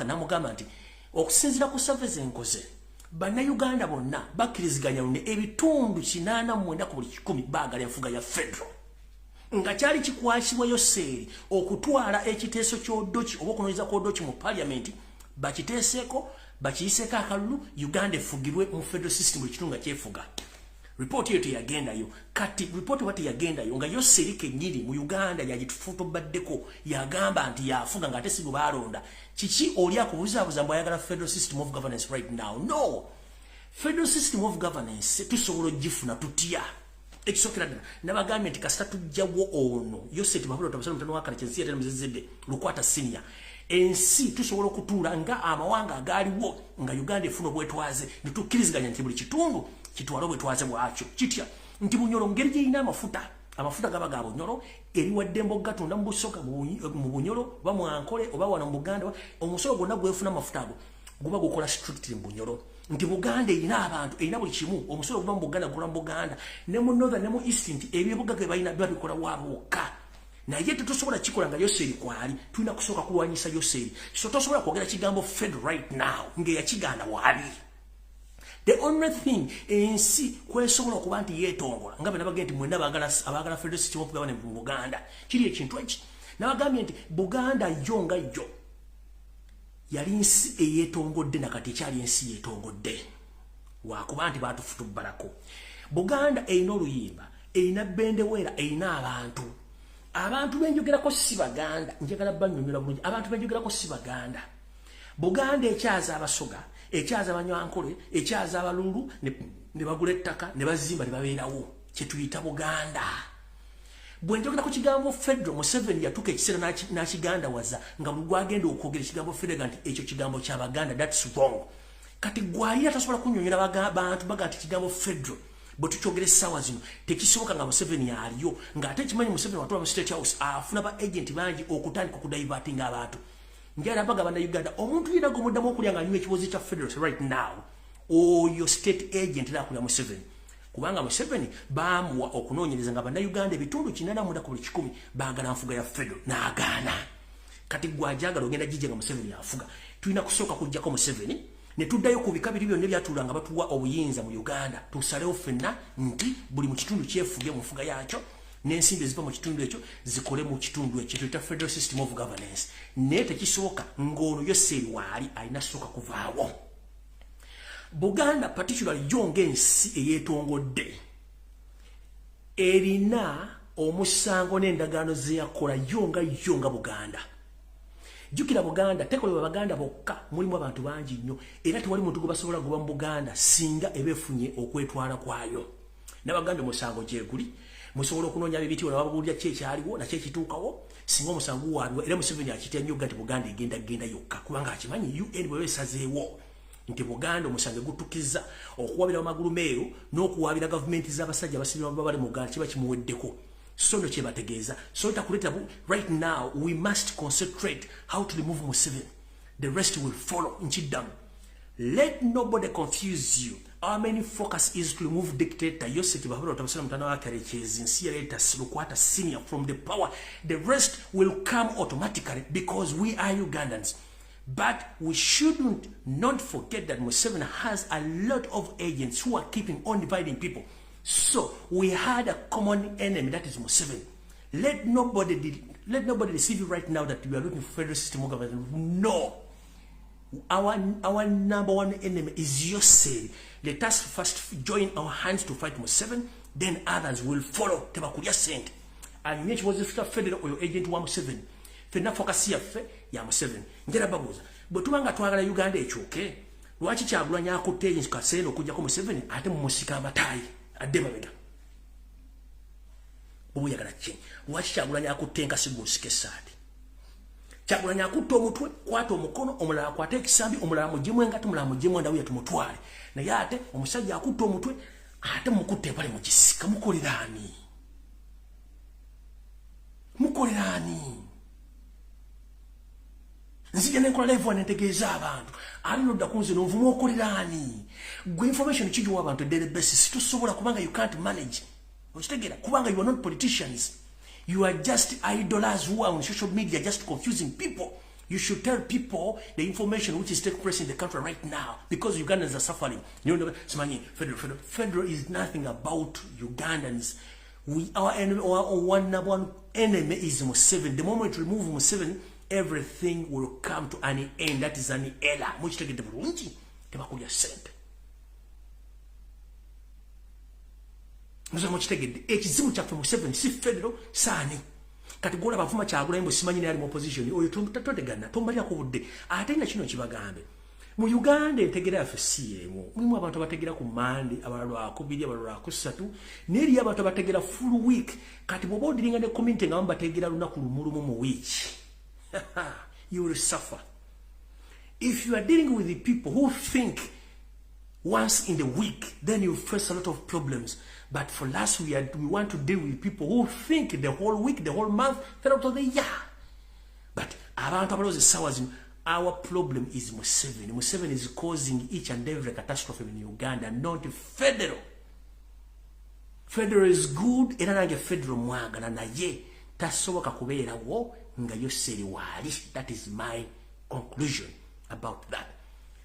n'amugamba nti okusinziira ku survey zenkoze, bannayuganda bonna bakkiriziganya lune ebitundu 89 ku buli 100 baagala enfuga ya federal. Nga kyali kikwasibwa Yoseeri okutwala ekiteeso ky'Odoki oba okunoonyeza kw'Odoki mu parliament, bakiteeseeko, bakiyiseeko akalulu, Uganda efugirwe mu federal system, buli kitundu nga kyefuga. Ripooti eyo teyagendayo. Kati ripooti oba teyagendayo, nga Yoseeri kennyini mu Uganda yagitufuutobaddeko, yagamba nti yafuga ng'ate si gwe baalonda. Kiki oli akubuzaabuza mbu ayagala federal system of governance right now? No, federal system of governance tusobola ogifuna tutya? Ekisookera ddala, nabagambye nti kasita tujjawo ono Yoseti Mabulotabasala kyensi yatenemuzezedde lukwata senior, ensi tusobola okutuula nga amawanga agaaliwo, nga Uganda efuna obwetwaze, netukkiriziganya nti buli kitundu kitwale obwetwaze bwakyo. Kitya? Nti Bunyoro ngeri gyerina amafuta, amafuta gaba ga Bunyoro, eriwaddembe okugatunda mu Busoga, mu Bunyoro oba mu Ankole oba wano mu Buganda. Omusolo gwonna gwefuna amafuta ago guba gukola strictly mu Bunyoro. Nti Buganda erina abantu, erina buli kimu, omusolo guba mu Buganda, gukola mu Buganda ne mu northern ne mu east, nti ebyobugaga bye balina biba bikola waabwe wokka. Naye tetusobola kikola nga Yoseri kwali. Tulina kusooka kulwanyisa Yoseri. So tosobola kwogera kigambo fed right now ng'eyakigaana waali. The only thing ensi kwesobola okuba nti yeetongola, nga bwe nabagambye nti mwenna abaagala federal system of government mu Buganda, kiri ekintu eki nabagambye nti Buganda yo nga yo yali nsi eyeetongodde, nakati ekyali ensi yeetongodde, wakuba nti baatufutubbalako. Buganda erina oluyimba, erina bendeweera, erina abantu. Abantu benjogerako si Baganda. Njagala bannyonnyola bulungi, abantu benjogerako si Baganda. Buganda ekyaza Abasoga, ekyaza Abanyankole, ekyaza Abalulu, ne bagula ettaka ne bazimba ne babeerawo, kyetuyita Buganda. Bwe njogera ku kigambo federal, Museveni yatuuka ekiseera n'akigandawaza nga buli gwagenda okwogera ekigambo federal nti ekyo kigambo kyabaganda. That's wrong. Kati gwalira tasobola kunnyonnyola bantu baga nti kigambo federal bwe tukyogera essaawa zino tekisoboka nga Museveni aliyo, ng'ate kimanyi Museveni watula mu State House afuna ba agent bangi okutandika okudivertinga abantu. Njala baga Bannayuganda, omuntu yenna gw'omuddamu okulya nga anywa ekibozi kya federal right now, oyo state agent era akulya Museveni, kubanga Museveni baamuwa okunoonyereza nga Bannayuganda ebitundu 89 ku buli 100 baagala nfuga ya federal, n'agaana. Kati gwajagala ogenda gijja nga Museveni afuga. Tulina kusooka kujjako Museveni ne tuddayo ku bika biri byonna ebyatuula nga batuwa obuyinza mu Uganda, tusalewo ffenna nti buli mu kitundu kyefuge mu nfuga yakyo, n'ensimbi eziva mu kitundu ekyo zikole mu kitundu ekyo, tuyita federal system of governance. Naye tekisoboka ng'ono Yoseri waali, alina sooka kuvaawo. Buganda particularly yo ng'ensi eyeetongodde erina omusango n'endagaano ze yakola yo nga yo nga Buganda. Jjukira, Buganda tekolebwa Baganda bokka, mulimu abantu bangi nnyo, era tewali muntu gwe basobola kuba mu Buganda singa eba efunye okwetwala kwayo. Nabagambye omusango gyeguli, musobola okunoonya bibitiibwa nababuulira ki ekyaliwo nakyo ekituukawo singa omusango guwaabibwa. Era Museveni akitya nnyo nti Buganda egenda genda yokka, kubanga akimanyi UN bweba esazeewo nti Buganda omusango gutukiza okuwabira amagulu meeru n'okuwabira gavumenti z'abasajja abasibira bali mu Uganda, kiba kimuweddeko. So no kyebategeeza so takuleta. Right now we must concentrate how to remove Museveni, the rest will follow. Nkiddamu, let nobody confuse you. Our main focus is to remove dictator Yosef Bahabura Tabasala Mutana wa Karekezi nsi yaleta Lukwata Senior from the power. The rest will come automatically because we are Ugandans. But we shouldn't not forget that Museveni has a lot of agents who are keeping on dividing people. So we had a common enemy, that is Museveni. Let nobody deceive you right now that we are looking for federal system of government. No. Our number one enemy is Yoseri. Let us first join our hands to fight Museveni, then others will follow. Tebakulya sente. Anyumye ekibozi kya federal, oyo agent wa Museveni. Fenna focus yaffe ya Museveni. Njera babuuza, bwe tuba nga twagala Uganda ekyuke, lwaki Kyagulanyi akutte kaseera okuggyako Museveni ate mumusika amataayi adde mabega? Oba oyagala ki? Lwaki Kyagulanyi akutte enkasi gw'osika essaati? Kyagulanyi akutte omutwe, kwata omukono, omulala akwate ekisambi, omulala mugyemu engato, omulala mugyemu endawu, tumutwale. Naye ate omusajja akutte omutwe, ate mukutte empale mugisika, mukolera ani? Mukolera ani? Nzija nenkola live wano ntegeeza abantu, ate nodda ku nze nonvuma, okolera ani? Gwe information kigiwa abantu daily basis tosobola, kubanga you can't manage. Okitegeera? Kubanga you are not politicians, you are just idlers who are on social media just confusing people. You should tell people the information which is taking place in the country right now, because Ugandans are suffering. You know, simanyi federal, federal, federal is nothing about Ugandans. We, our enemy, our one number one enemy is Museveni. The moment we remove Museveni, everything will come to an end. That is an error. Mukitegedde bulungi? Tebakulya sente. Muze mukitegedde, ekizibu kyaffe Museveni, si federal saani. Kati gwolaba avuma Kyagulanyi mbu simanyi naye ali mu opposition, oyo totegana, tomalirako budde. Ate na kino kibagambe, mu Uganda entegera yaffe si emu. Mulimu abantu abategera ku Mande, abalala Lwakubiri, abalala Lwakusatu, naye eriyo abantu abategera full week. Kati bw'oba odiringa ne community nga bamu bategera lunaku lumu lumu mu week, you will suffer. If you are dealing with the people who think once in the week, then you face a lot of problems. But for us, we want to deal with people who think the whole week, the whole month, throughout the year. But abantu abalowooza essaawa zino, our problem is Museveni. Museveni is causing each and every catastrophe in Uganda, not federal. Federal is good, era nange federal mwagala, naye tasoboka kubeerawo nga Yoseri waali. That is my conclusion about that.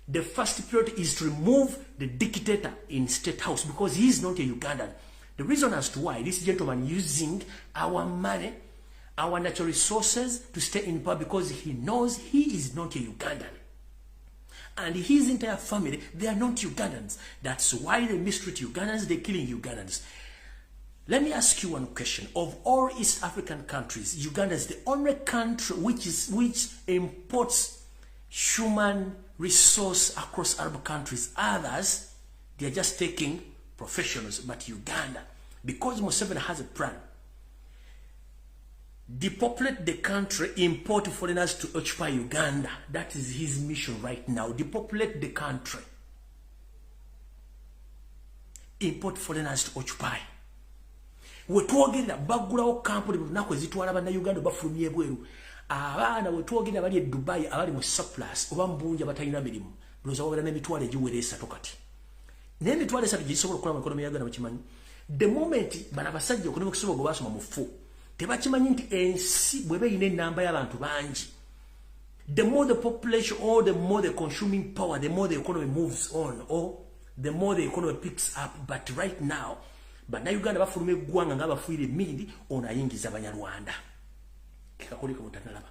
The first priority is to remove the dictator in State House because he is not a Ugandan. The reason as to why this gentleman using our money, our natural resources to stay in power, because he knows he is not a Ugandan. And his entire family, they are not Ugandans. That's why they mistreat Ugandans, they're killing Ugandans. Let me ask you one question. Of all East African countries, Uganda is the only country which imports human resource across Arab countries. Others, they are just taking professionals. But Uganda, because Museveni has a plan, depopulate the country, import foreigners to occupy Uganda. That is his mission right now. Depopulate the country. Import foreigners to occupy. Wetwogerera baggulawo kampuni buli lunaku ezitwala bannayuganda bafulumya ebweru. Abaana wetwogerera bali e Dubai abali mu surplus oba mu bungi abatalina mirimu, ndowooza wabeera n'emitwalo egiwera esatu kati. Naye emitwalo esatu gisobola okukola mu economy ya Uganda, mukimanyi? The moment bano abasajja economic sobo gwe basoma mufu tebakimanyi nti ensi bw'eba erina ennamba y'abantu bangi, the more the population or the more the consuming power, the more the economy moves on or the more the economy picks up. But right now bannayuganda bafuluma eggwanga nga bafuira emindi, ono ayingiza Banyarwanda. Kekakoleka mutanalaba.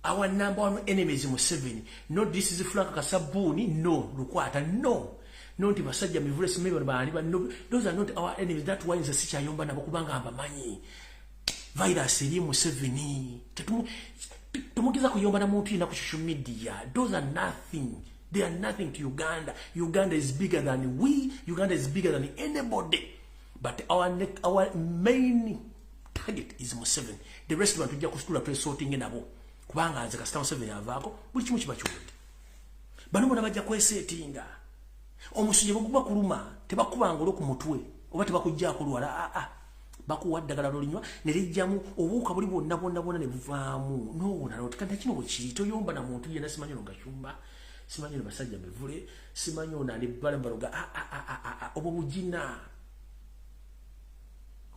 Our number one enemy is Museveni. No, this is Frank Kasabuni. No, Lukwata. No. No, nti basajja mivule simebi bano baani, no, those are not our enemies. That why nze sikyayomba nabo kubanga mbamanyi. Virus eri Museveni. Tumugeza kuyomba na muntu yenna ku social media. Those are nothing. They are nothing to Uganda. Uganda is bigger than we. Uganda is bigger than anybody. But our main target is Museveni. The rest of tujja kusitula twesorting nabo. Kubanga nze kasita Museveni avaako buli kimu kiba kiwedde. Bano bonna bajja kwesetinga. Omusujja bwe guba kuluma tebakubanga olwo ku mutwe oba tebakuggyako lwala, aa bakuwa ddagala lolinywa ne lijjamu obuwuka buli bwonna bwonna bwonna ne buvaamu n'owona noti. Kati kino bwe kiri, toyomba na muntu yenna, simanyi ono Gashumba, simanyi ono basajja mivule, simanyi ono ali balambaloga, obwo bugina.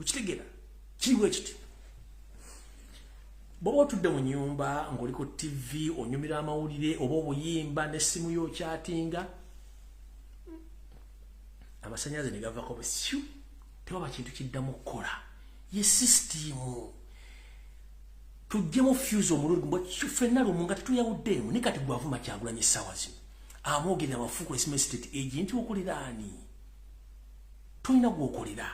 Okitegeera? Kiri bwe kiti. Bw'oba otudde mu nnyumba ng'oli ku TV onyumira amawulire oba obuyimba n'essimu yo okyatinga, amasannyalaze ne gavako busyu, tewaba kintu kiddamu kukola. Ye sisitiimu. Tuggyemu fuse omulundi gumu ffenna lumu nga tetuyawuddeemu. Ne kati gwavuma Kyagulanyi essaawa zino amwogerera amafuuku esima state agent, okolera ani? Tolina gw'okolera.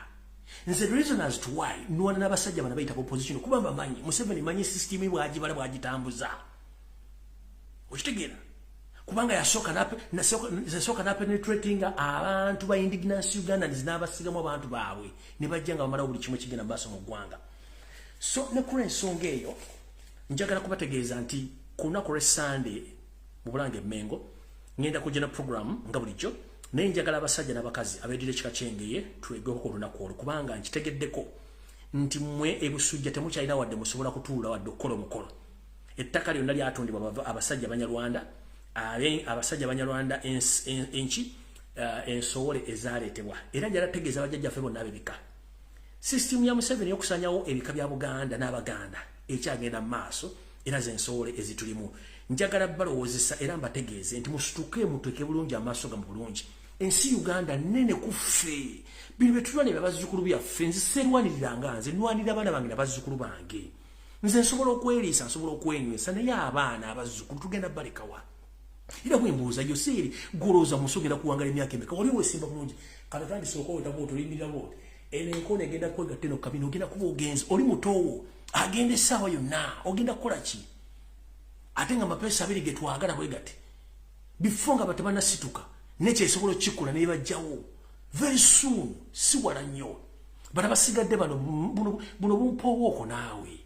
Nze the reason as to why nwana n'abasajja bano bayita opposition kuba mbamanyi. Museveni manyi sisitiimu bw'agibala bw'agitambuza. Okitegeera? Kubanga yasooka n'apenetratinga abantu ba indigenous Ugandans n'abasigamu abantu baabwe ne bajja nga bamalawo buli kimu ekigenda mu maaso mu ggwanga. So ne kula ensonga eyo, njagala kubategeeza nti ku lunaku lw'Essande mu Bulange Mmengo ngenda kujja na program nga bulijjo, naye njagala abasajja n'abakazi abeddira ekika ky'engeye twegeko ku lunaku olwo, kubanga nkitegeddeko nti mmwe ebusujja temukyalina wadde musobola kutuula wadde okukola omukolo. Ettaka lyonna lyatundibwa abasajja Banyarwanda, abasajja Banyarwanda enki ensowole ezaleetebwa. Era njala tegeeza bajjajjaffe bonna ab'ebika, sisitimu ya Museveni y'okusanyawo ebika bya Buganda n'Abaganda ekyagenda mu maaso, era z'ensowole ezitulimu. Njagala balowoozesa era mbategeeze nti musituke muteeke bulungi amaaso gamu bulungi. Ensi Uganda nnene ku ffe. Bino bye tulwanira bazzukulu byaffe. Nze seerwaniriranga, nze nwanirira abaana bange nabazzukulu bange. Nze nsobola okweriisa, nsobola okwenywesa, naye abaana abazzukulu tugenda balekawa? Era bwe mbuuza Yoseeri, golowooza musi ogenda kuwangala emyaka emeka? Wali weesimba bulungi, kati otandise okweweta bwoti, oliyimirira bwoti, eno enkoona egenda kwegatta eno kabina, ogenda kuba ogenze oli mutoowo agenda essaawa yonna, ogenda kukola ki? Ate nga amapeesa abiri ge twagala bwe gati bifo nga batebanasituka nekyesobola okukikola naye bajjawo very soon, si wala nnyo. Bano basigadde bano buno bumpoowooko naawe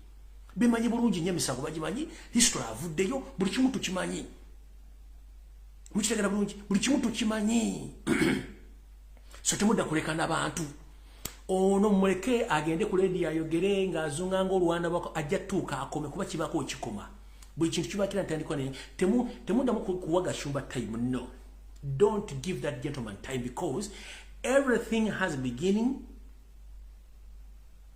bimanyi bulungi nnyo, emisango bagimanyi, history avuddeyo, buli kimu tukimanyi. Mukitegera bulungi, buli kimu tukimanyi. So temudda kulekana bantu. Ono muleke agende ku lediyo ayogere ng'azunga ng'olwana bwako, ajja tuuka akome, kuba kibaako ekikoma. Buli kintu kiba kira ntandikwa naye. Temuddamu kuwa Gashumba time. No, don't give that gentleman time, because everything has a beginning,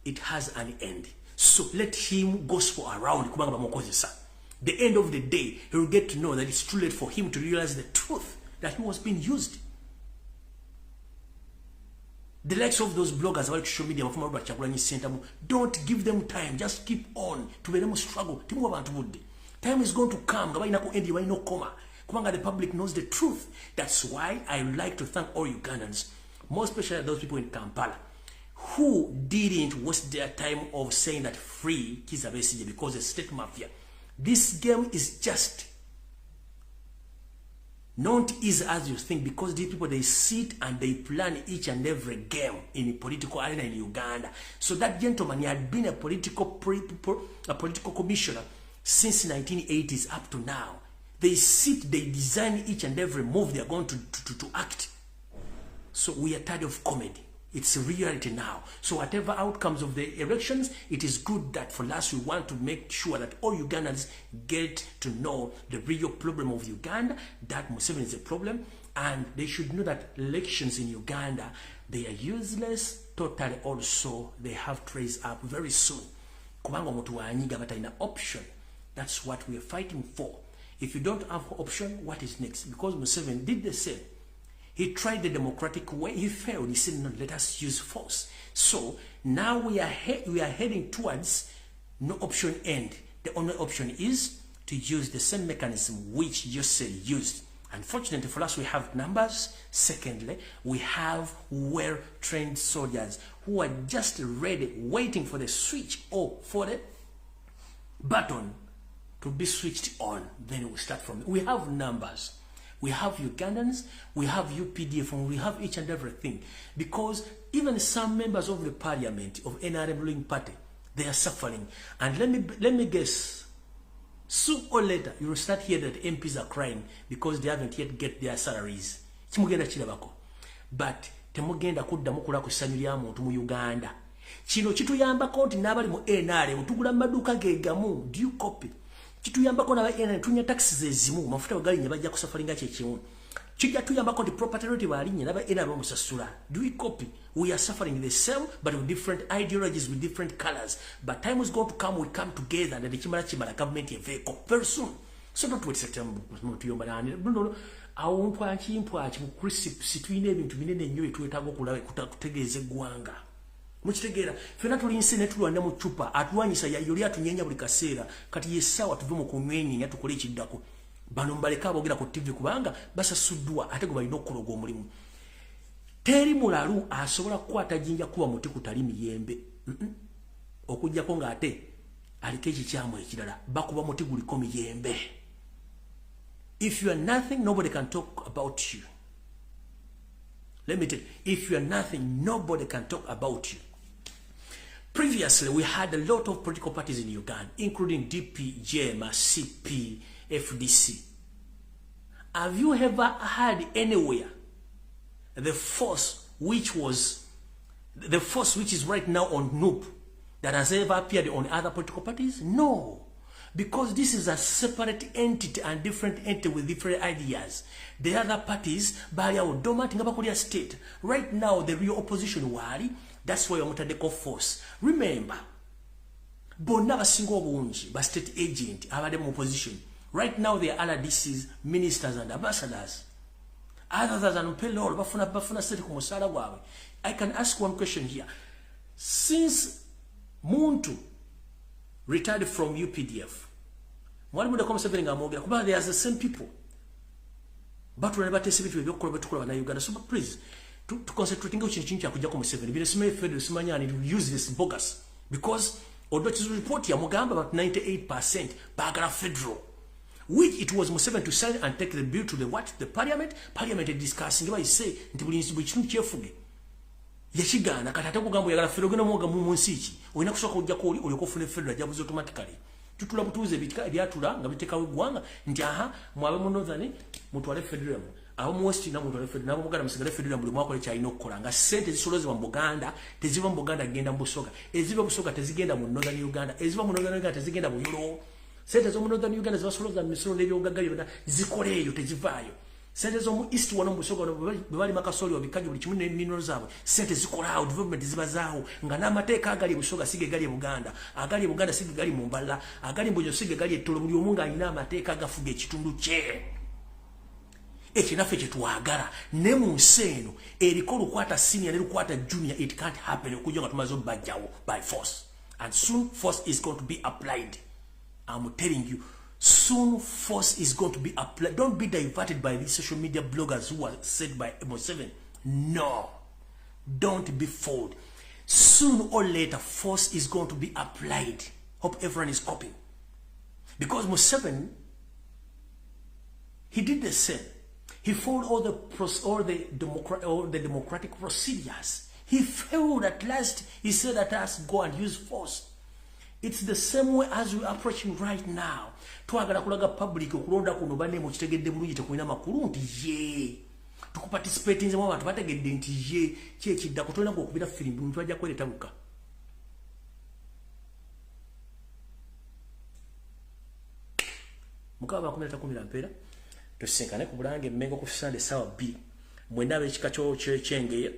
it has an end. So let him gospel around, kubanga bamukozesa. The end of the day he will get to know that it's too late for him to realize the truth that he was being used. The likes of those bloggers abali ku social media bafuma Robert Kyagulanyi Ssentamu, don't give them time, just keep on. Tubeere mu struggle, timuwa bantu budde. Time is going to come nga balina ku end, balina okukoma. Kubanga the public knows the truth. That's why I like to thank all Ugandans, more especially those people in Kampala, who didn't waste their time of saying that free Kizza Besigye because the state mafia. This game is just not easy as you think, because these people, they sit and they plan each and every game in the political arena in Uganda. So that gentleman, he had been a political commissioner since 1980s up to now. They sit, they design each and every move they are going to act. So we are tired of comedy. It's reality now. So whatever outcomes of the elections, it is good that for us, we want to make sure that all Ugandans get to know the real problem of Uganda, that Museveni is a problem, and they should know that elections in Uganda, they are useless, totally. Also, they have to raise up very soon. Kubanga omuntu wanyiga batalina option. That's what we are fighting for. If you don't have option, what is next? Because Museveni did the same. He tried the democratic way. He failed. He said, "No, let us use force." So now we are heading towards no option end. The only option is to use the same mechanism which Yoseri used. Unfortunately for us, we have numbers. Secondly, we have well-trained soldiers who are just ready, waiting for the switch or for the button to be switched on. Then we start from. We have numbers. We have Ugandans, we have UPDF, and we have each and everything. Because even some members of the parliament of NRM ruling party, they are suffering. And let me guess, soon or later, you will start hearing that MPs are crying because they haven't yet get their salaries. Kimugenda kirabako. But temugenda kuddamu kula ku ssanyu lya muntu mu Uganda. Kino kituyambako nti n'abali mu NRM tugula mu maduuka ge gamu. Do you copy? Kituyambako n'aba NRM tunya taxes ezimu, mafuta bwe galinnya bajja kusufferinga kye kimu. Kijja tuyambako nti property rate bw'alinnya n'aba NRM bamusasula. Do we copy? We are suffering the same, but with different ideologies, with different colors. But time is going to come, we come together, and ekimala kimala, government eveeko very soon. So don't wait September. Tuyomba nani? No. Awo mpwaki mpwaki mu crisps tulina ebintu binene nnyo byetwetaaga okulaba kutegeeza eggwanga. Mukitegeera, ffenna tuli nsi ne tulwana mu ccupa, atulwanyisa yoli atunyenya buli kaseera. Kati yessaawa tuve mu kumwenyenya, tukole ekiddako. Bano mbaleke aboogera ku TV kubanga basasuddwa, ate gwe balina okukola ogw'omulimu. Teri mulalu asobola kukwata jjinja kuba muti kutali miyembe. Okuggyako ng'ate aliko ekikyamu ekirala, bakuba muti guliko miyembe. If you are nothing, nobody can talk about you. Let me tell you, if you are nothing, nobody can talk about you. Previously, we had a lot of political parties in Uganda, including DP, JEEMA, CP, FDC. Have you ever heard anywhere the force which was the force which is right now on NUP that has ever appeared on other political parties? No. Because this is a separate entity and different entity with different ideas. The other parties, bali awo dormant nga bakolera state. Right now, the real opposition wali, that's why bamutaddeko force. Remember, bonna basinga obungi ba state agent abadde mu opposition. Right now, they are RDCs, ministers and ambassadors. Others than payroll, bafuna state ku musaala gwabwe. I can ask one question here. Since Muntu retired from UPDF, mwali mudako Museveni ng'amwogera, kubanga they are the same people batula ne bateesa ebintu ebyokukola bwetukola bannayuganda. So please, to concentrating ku kintu kintu kyakujjako Museveni. Bino simanyi federal, simanyi ani, useless, bogus, because Odoch's report yamugamba about 98% baagala federal, which it was Museveni to sign and take the bill to the what? The parliament. Parliament discussing, bayise nti buli kitundu kyefuge. Yakigaana. Kati ate kugamba oyagala federal, ogenda mwoga mu nsi ki? Olina kusooka ojjako oli olyoka ofune federal, ajabuza automatically. Tutula butuuze ebika ebyatula nga biteekawo eggwanga nti aha, mwabe mu northern mutwale federal, abo mu west namwe mutwale federal, nabo Buganda musigale federal, buli mwakole kyalina okukola, nga ssente zisolozebwa mu Buganda teziva mu Buganda genda mu Busoga, eziva Busoga tezigenda mu northern Uganda, eziva mu northern Uganda tezigenda mu Bunyoro. Sente z'omu northern Uganda zibasoloza mu misolo n'ebyobugagga byonna zikola eyo, tezivaayo. Sente z'omu east wano mu Busoga bwe balima kasooli, obikajjo, buli kimu n'eminnolo zaabwe, sente zikolaawo, development zibazaawo, nga n'amateeka agali e Busoga si ge gali e Buganda, agali e Buganda si ge gali mu Mbalala, agali mu Bunyo si ge gali e Ttolo. Buli omu ng'alina amateeka agafuga ekitundu kye. Ekyo naffe kyetwagala ne mu nsi eno eriko lukwata senior ne lukwata junior. It can't happen okujja nga tumaze obbajjawo by force, and soon force is going to be applied. I'm telling you. Soon force is going to be applied. Don't be diverted by these social media bloggers who are said by Museveni. No. Don't be fooled. Soon or later, force is going to be applied. Hope everyone is copying. Because Museveni, he did the same. He followed all the democratic procedures. He failed at last. He said, "Let us go and use force." It's the same way as we're approaching right now. Twagala kulaga public okulonda kuno banne mukitegedde bulungi tekulina makulu nti ye. Tukuparticipatinze mu abantu bategedde nti ye ki ekiddako tolina okubira firimbi omuntu ajja kwereeta buka. Mukama bakumira takumira mpeera. Tusinkane ku Bulange Mmengo ku Sunday ssaawa 2. Mwenna ab'ekika ky'Ekyengeye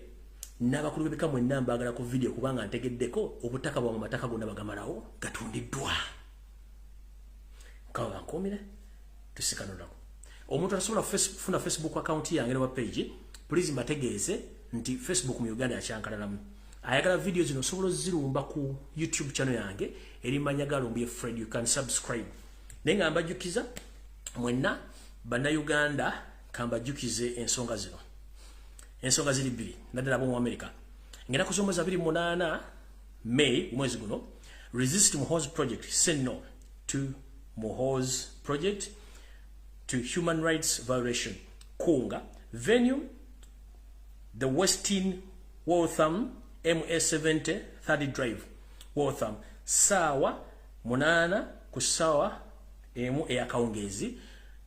n'abakulu b'ebika mwenna mbaagala ku video kubanga ntegeddeko obutaka bwa mu mataka gonna bagamalawo gatundiddwa. Mukama bankuumire, tusinkane olunaku. Omuntu atasobola kufuna Facebook account yange ne page, please mbategeeze nti Facebook mu Uganda yakyankalalamu. Ayagala video zino osobola ozirumba ku YouTube channel yange eri Manyaga Lumbuye Fred, you can subscribe. Naye nga mbajjukiza mwenna Bannayuganda kambajjukize ensonga zino. Ensonga ziri bbiri naddala ab'omu America. Ngenda kusomeza 28 May mwezi guno, Resist Muhoozi Project, say no to Muhoozi Project to human rights violation. Kunga venue the Westin Waltham MA70 30 Drive Waltham, sawa 8 ku sawa emu eyakawungeezi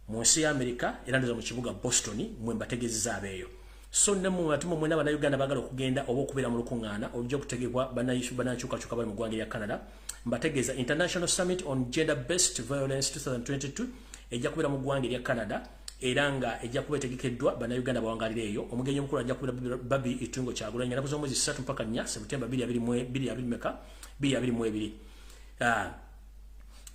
mu nsi ya America era ndoza mu kibuga Boston mwe mbategeezeza abeeyo. So ne mu atumo mwena Bannayuganda baagala okugenda oba okubeera mu lukuŋŋaana olujja okutegekwa bannankyukakyuka bali mu ggwanga erya Canada, mbategeeza International Summit on Gender Based Violence 2022 ejja kubeera mu ggwanga erya Canada era nga ejja kuba etegekeddwa Bannayuganda bawangalira eyo. Omugenyi omukulu ajja kubeera Barbie Itungo Kyagulanyi ennaku z'omwezi 3 mpaka 4 September 2022.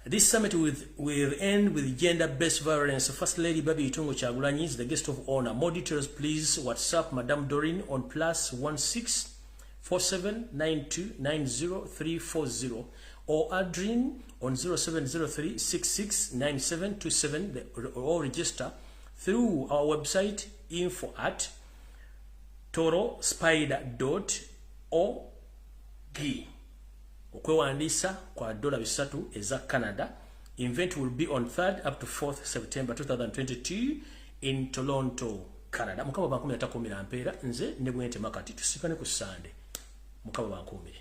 This summit will end with gender-based violence. First Lady Barbie Itungo Kyagulanyi is the guest of honor. More details, please WhatsApp Madame Doreen on +16 47 92 90 340 or Adrien on 0703 66 97 27 or register through our website info@torospider.org. Okwewandiisa kwa $3 eza Canada. Event will be on 3rd up to 4th September 2022 in Toronto, Canada. Mukama bankumire atakumira mpeera nze ne bwente makati tusikane ku Sunday. Mukama bankumire.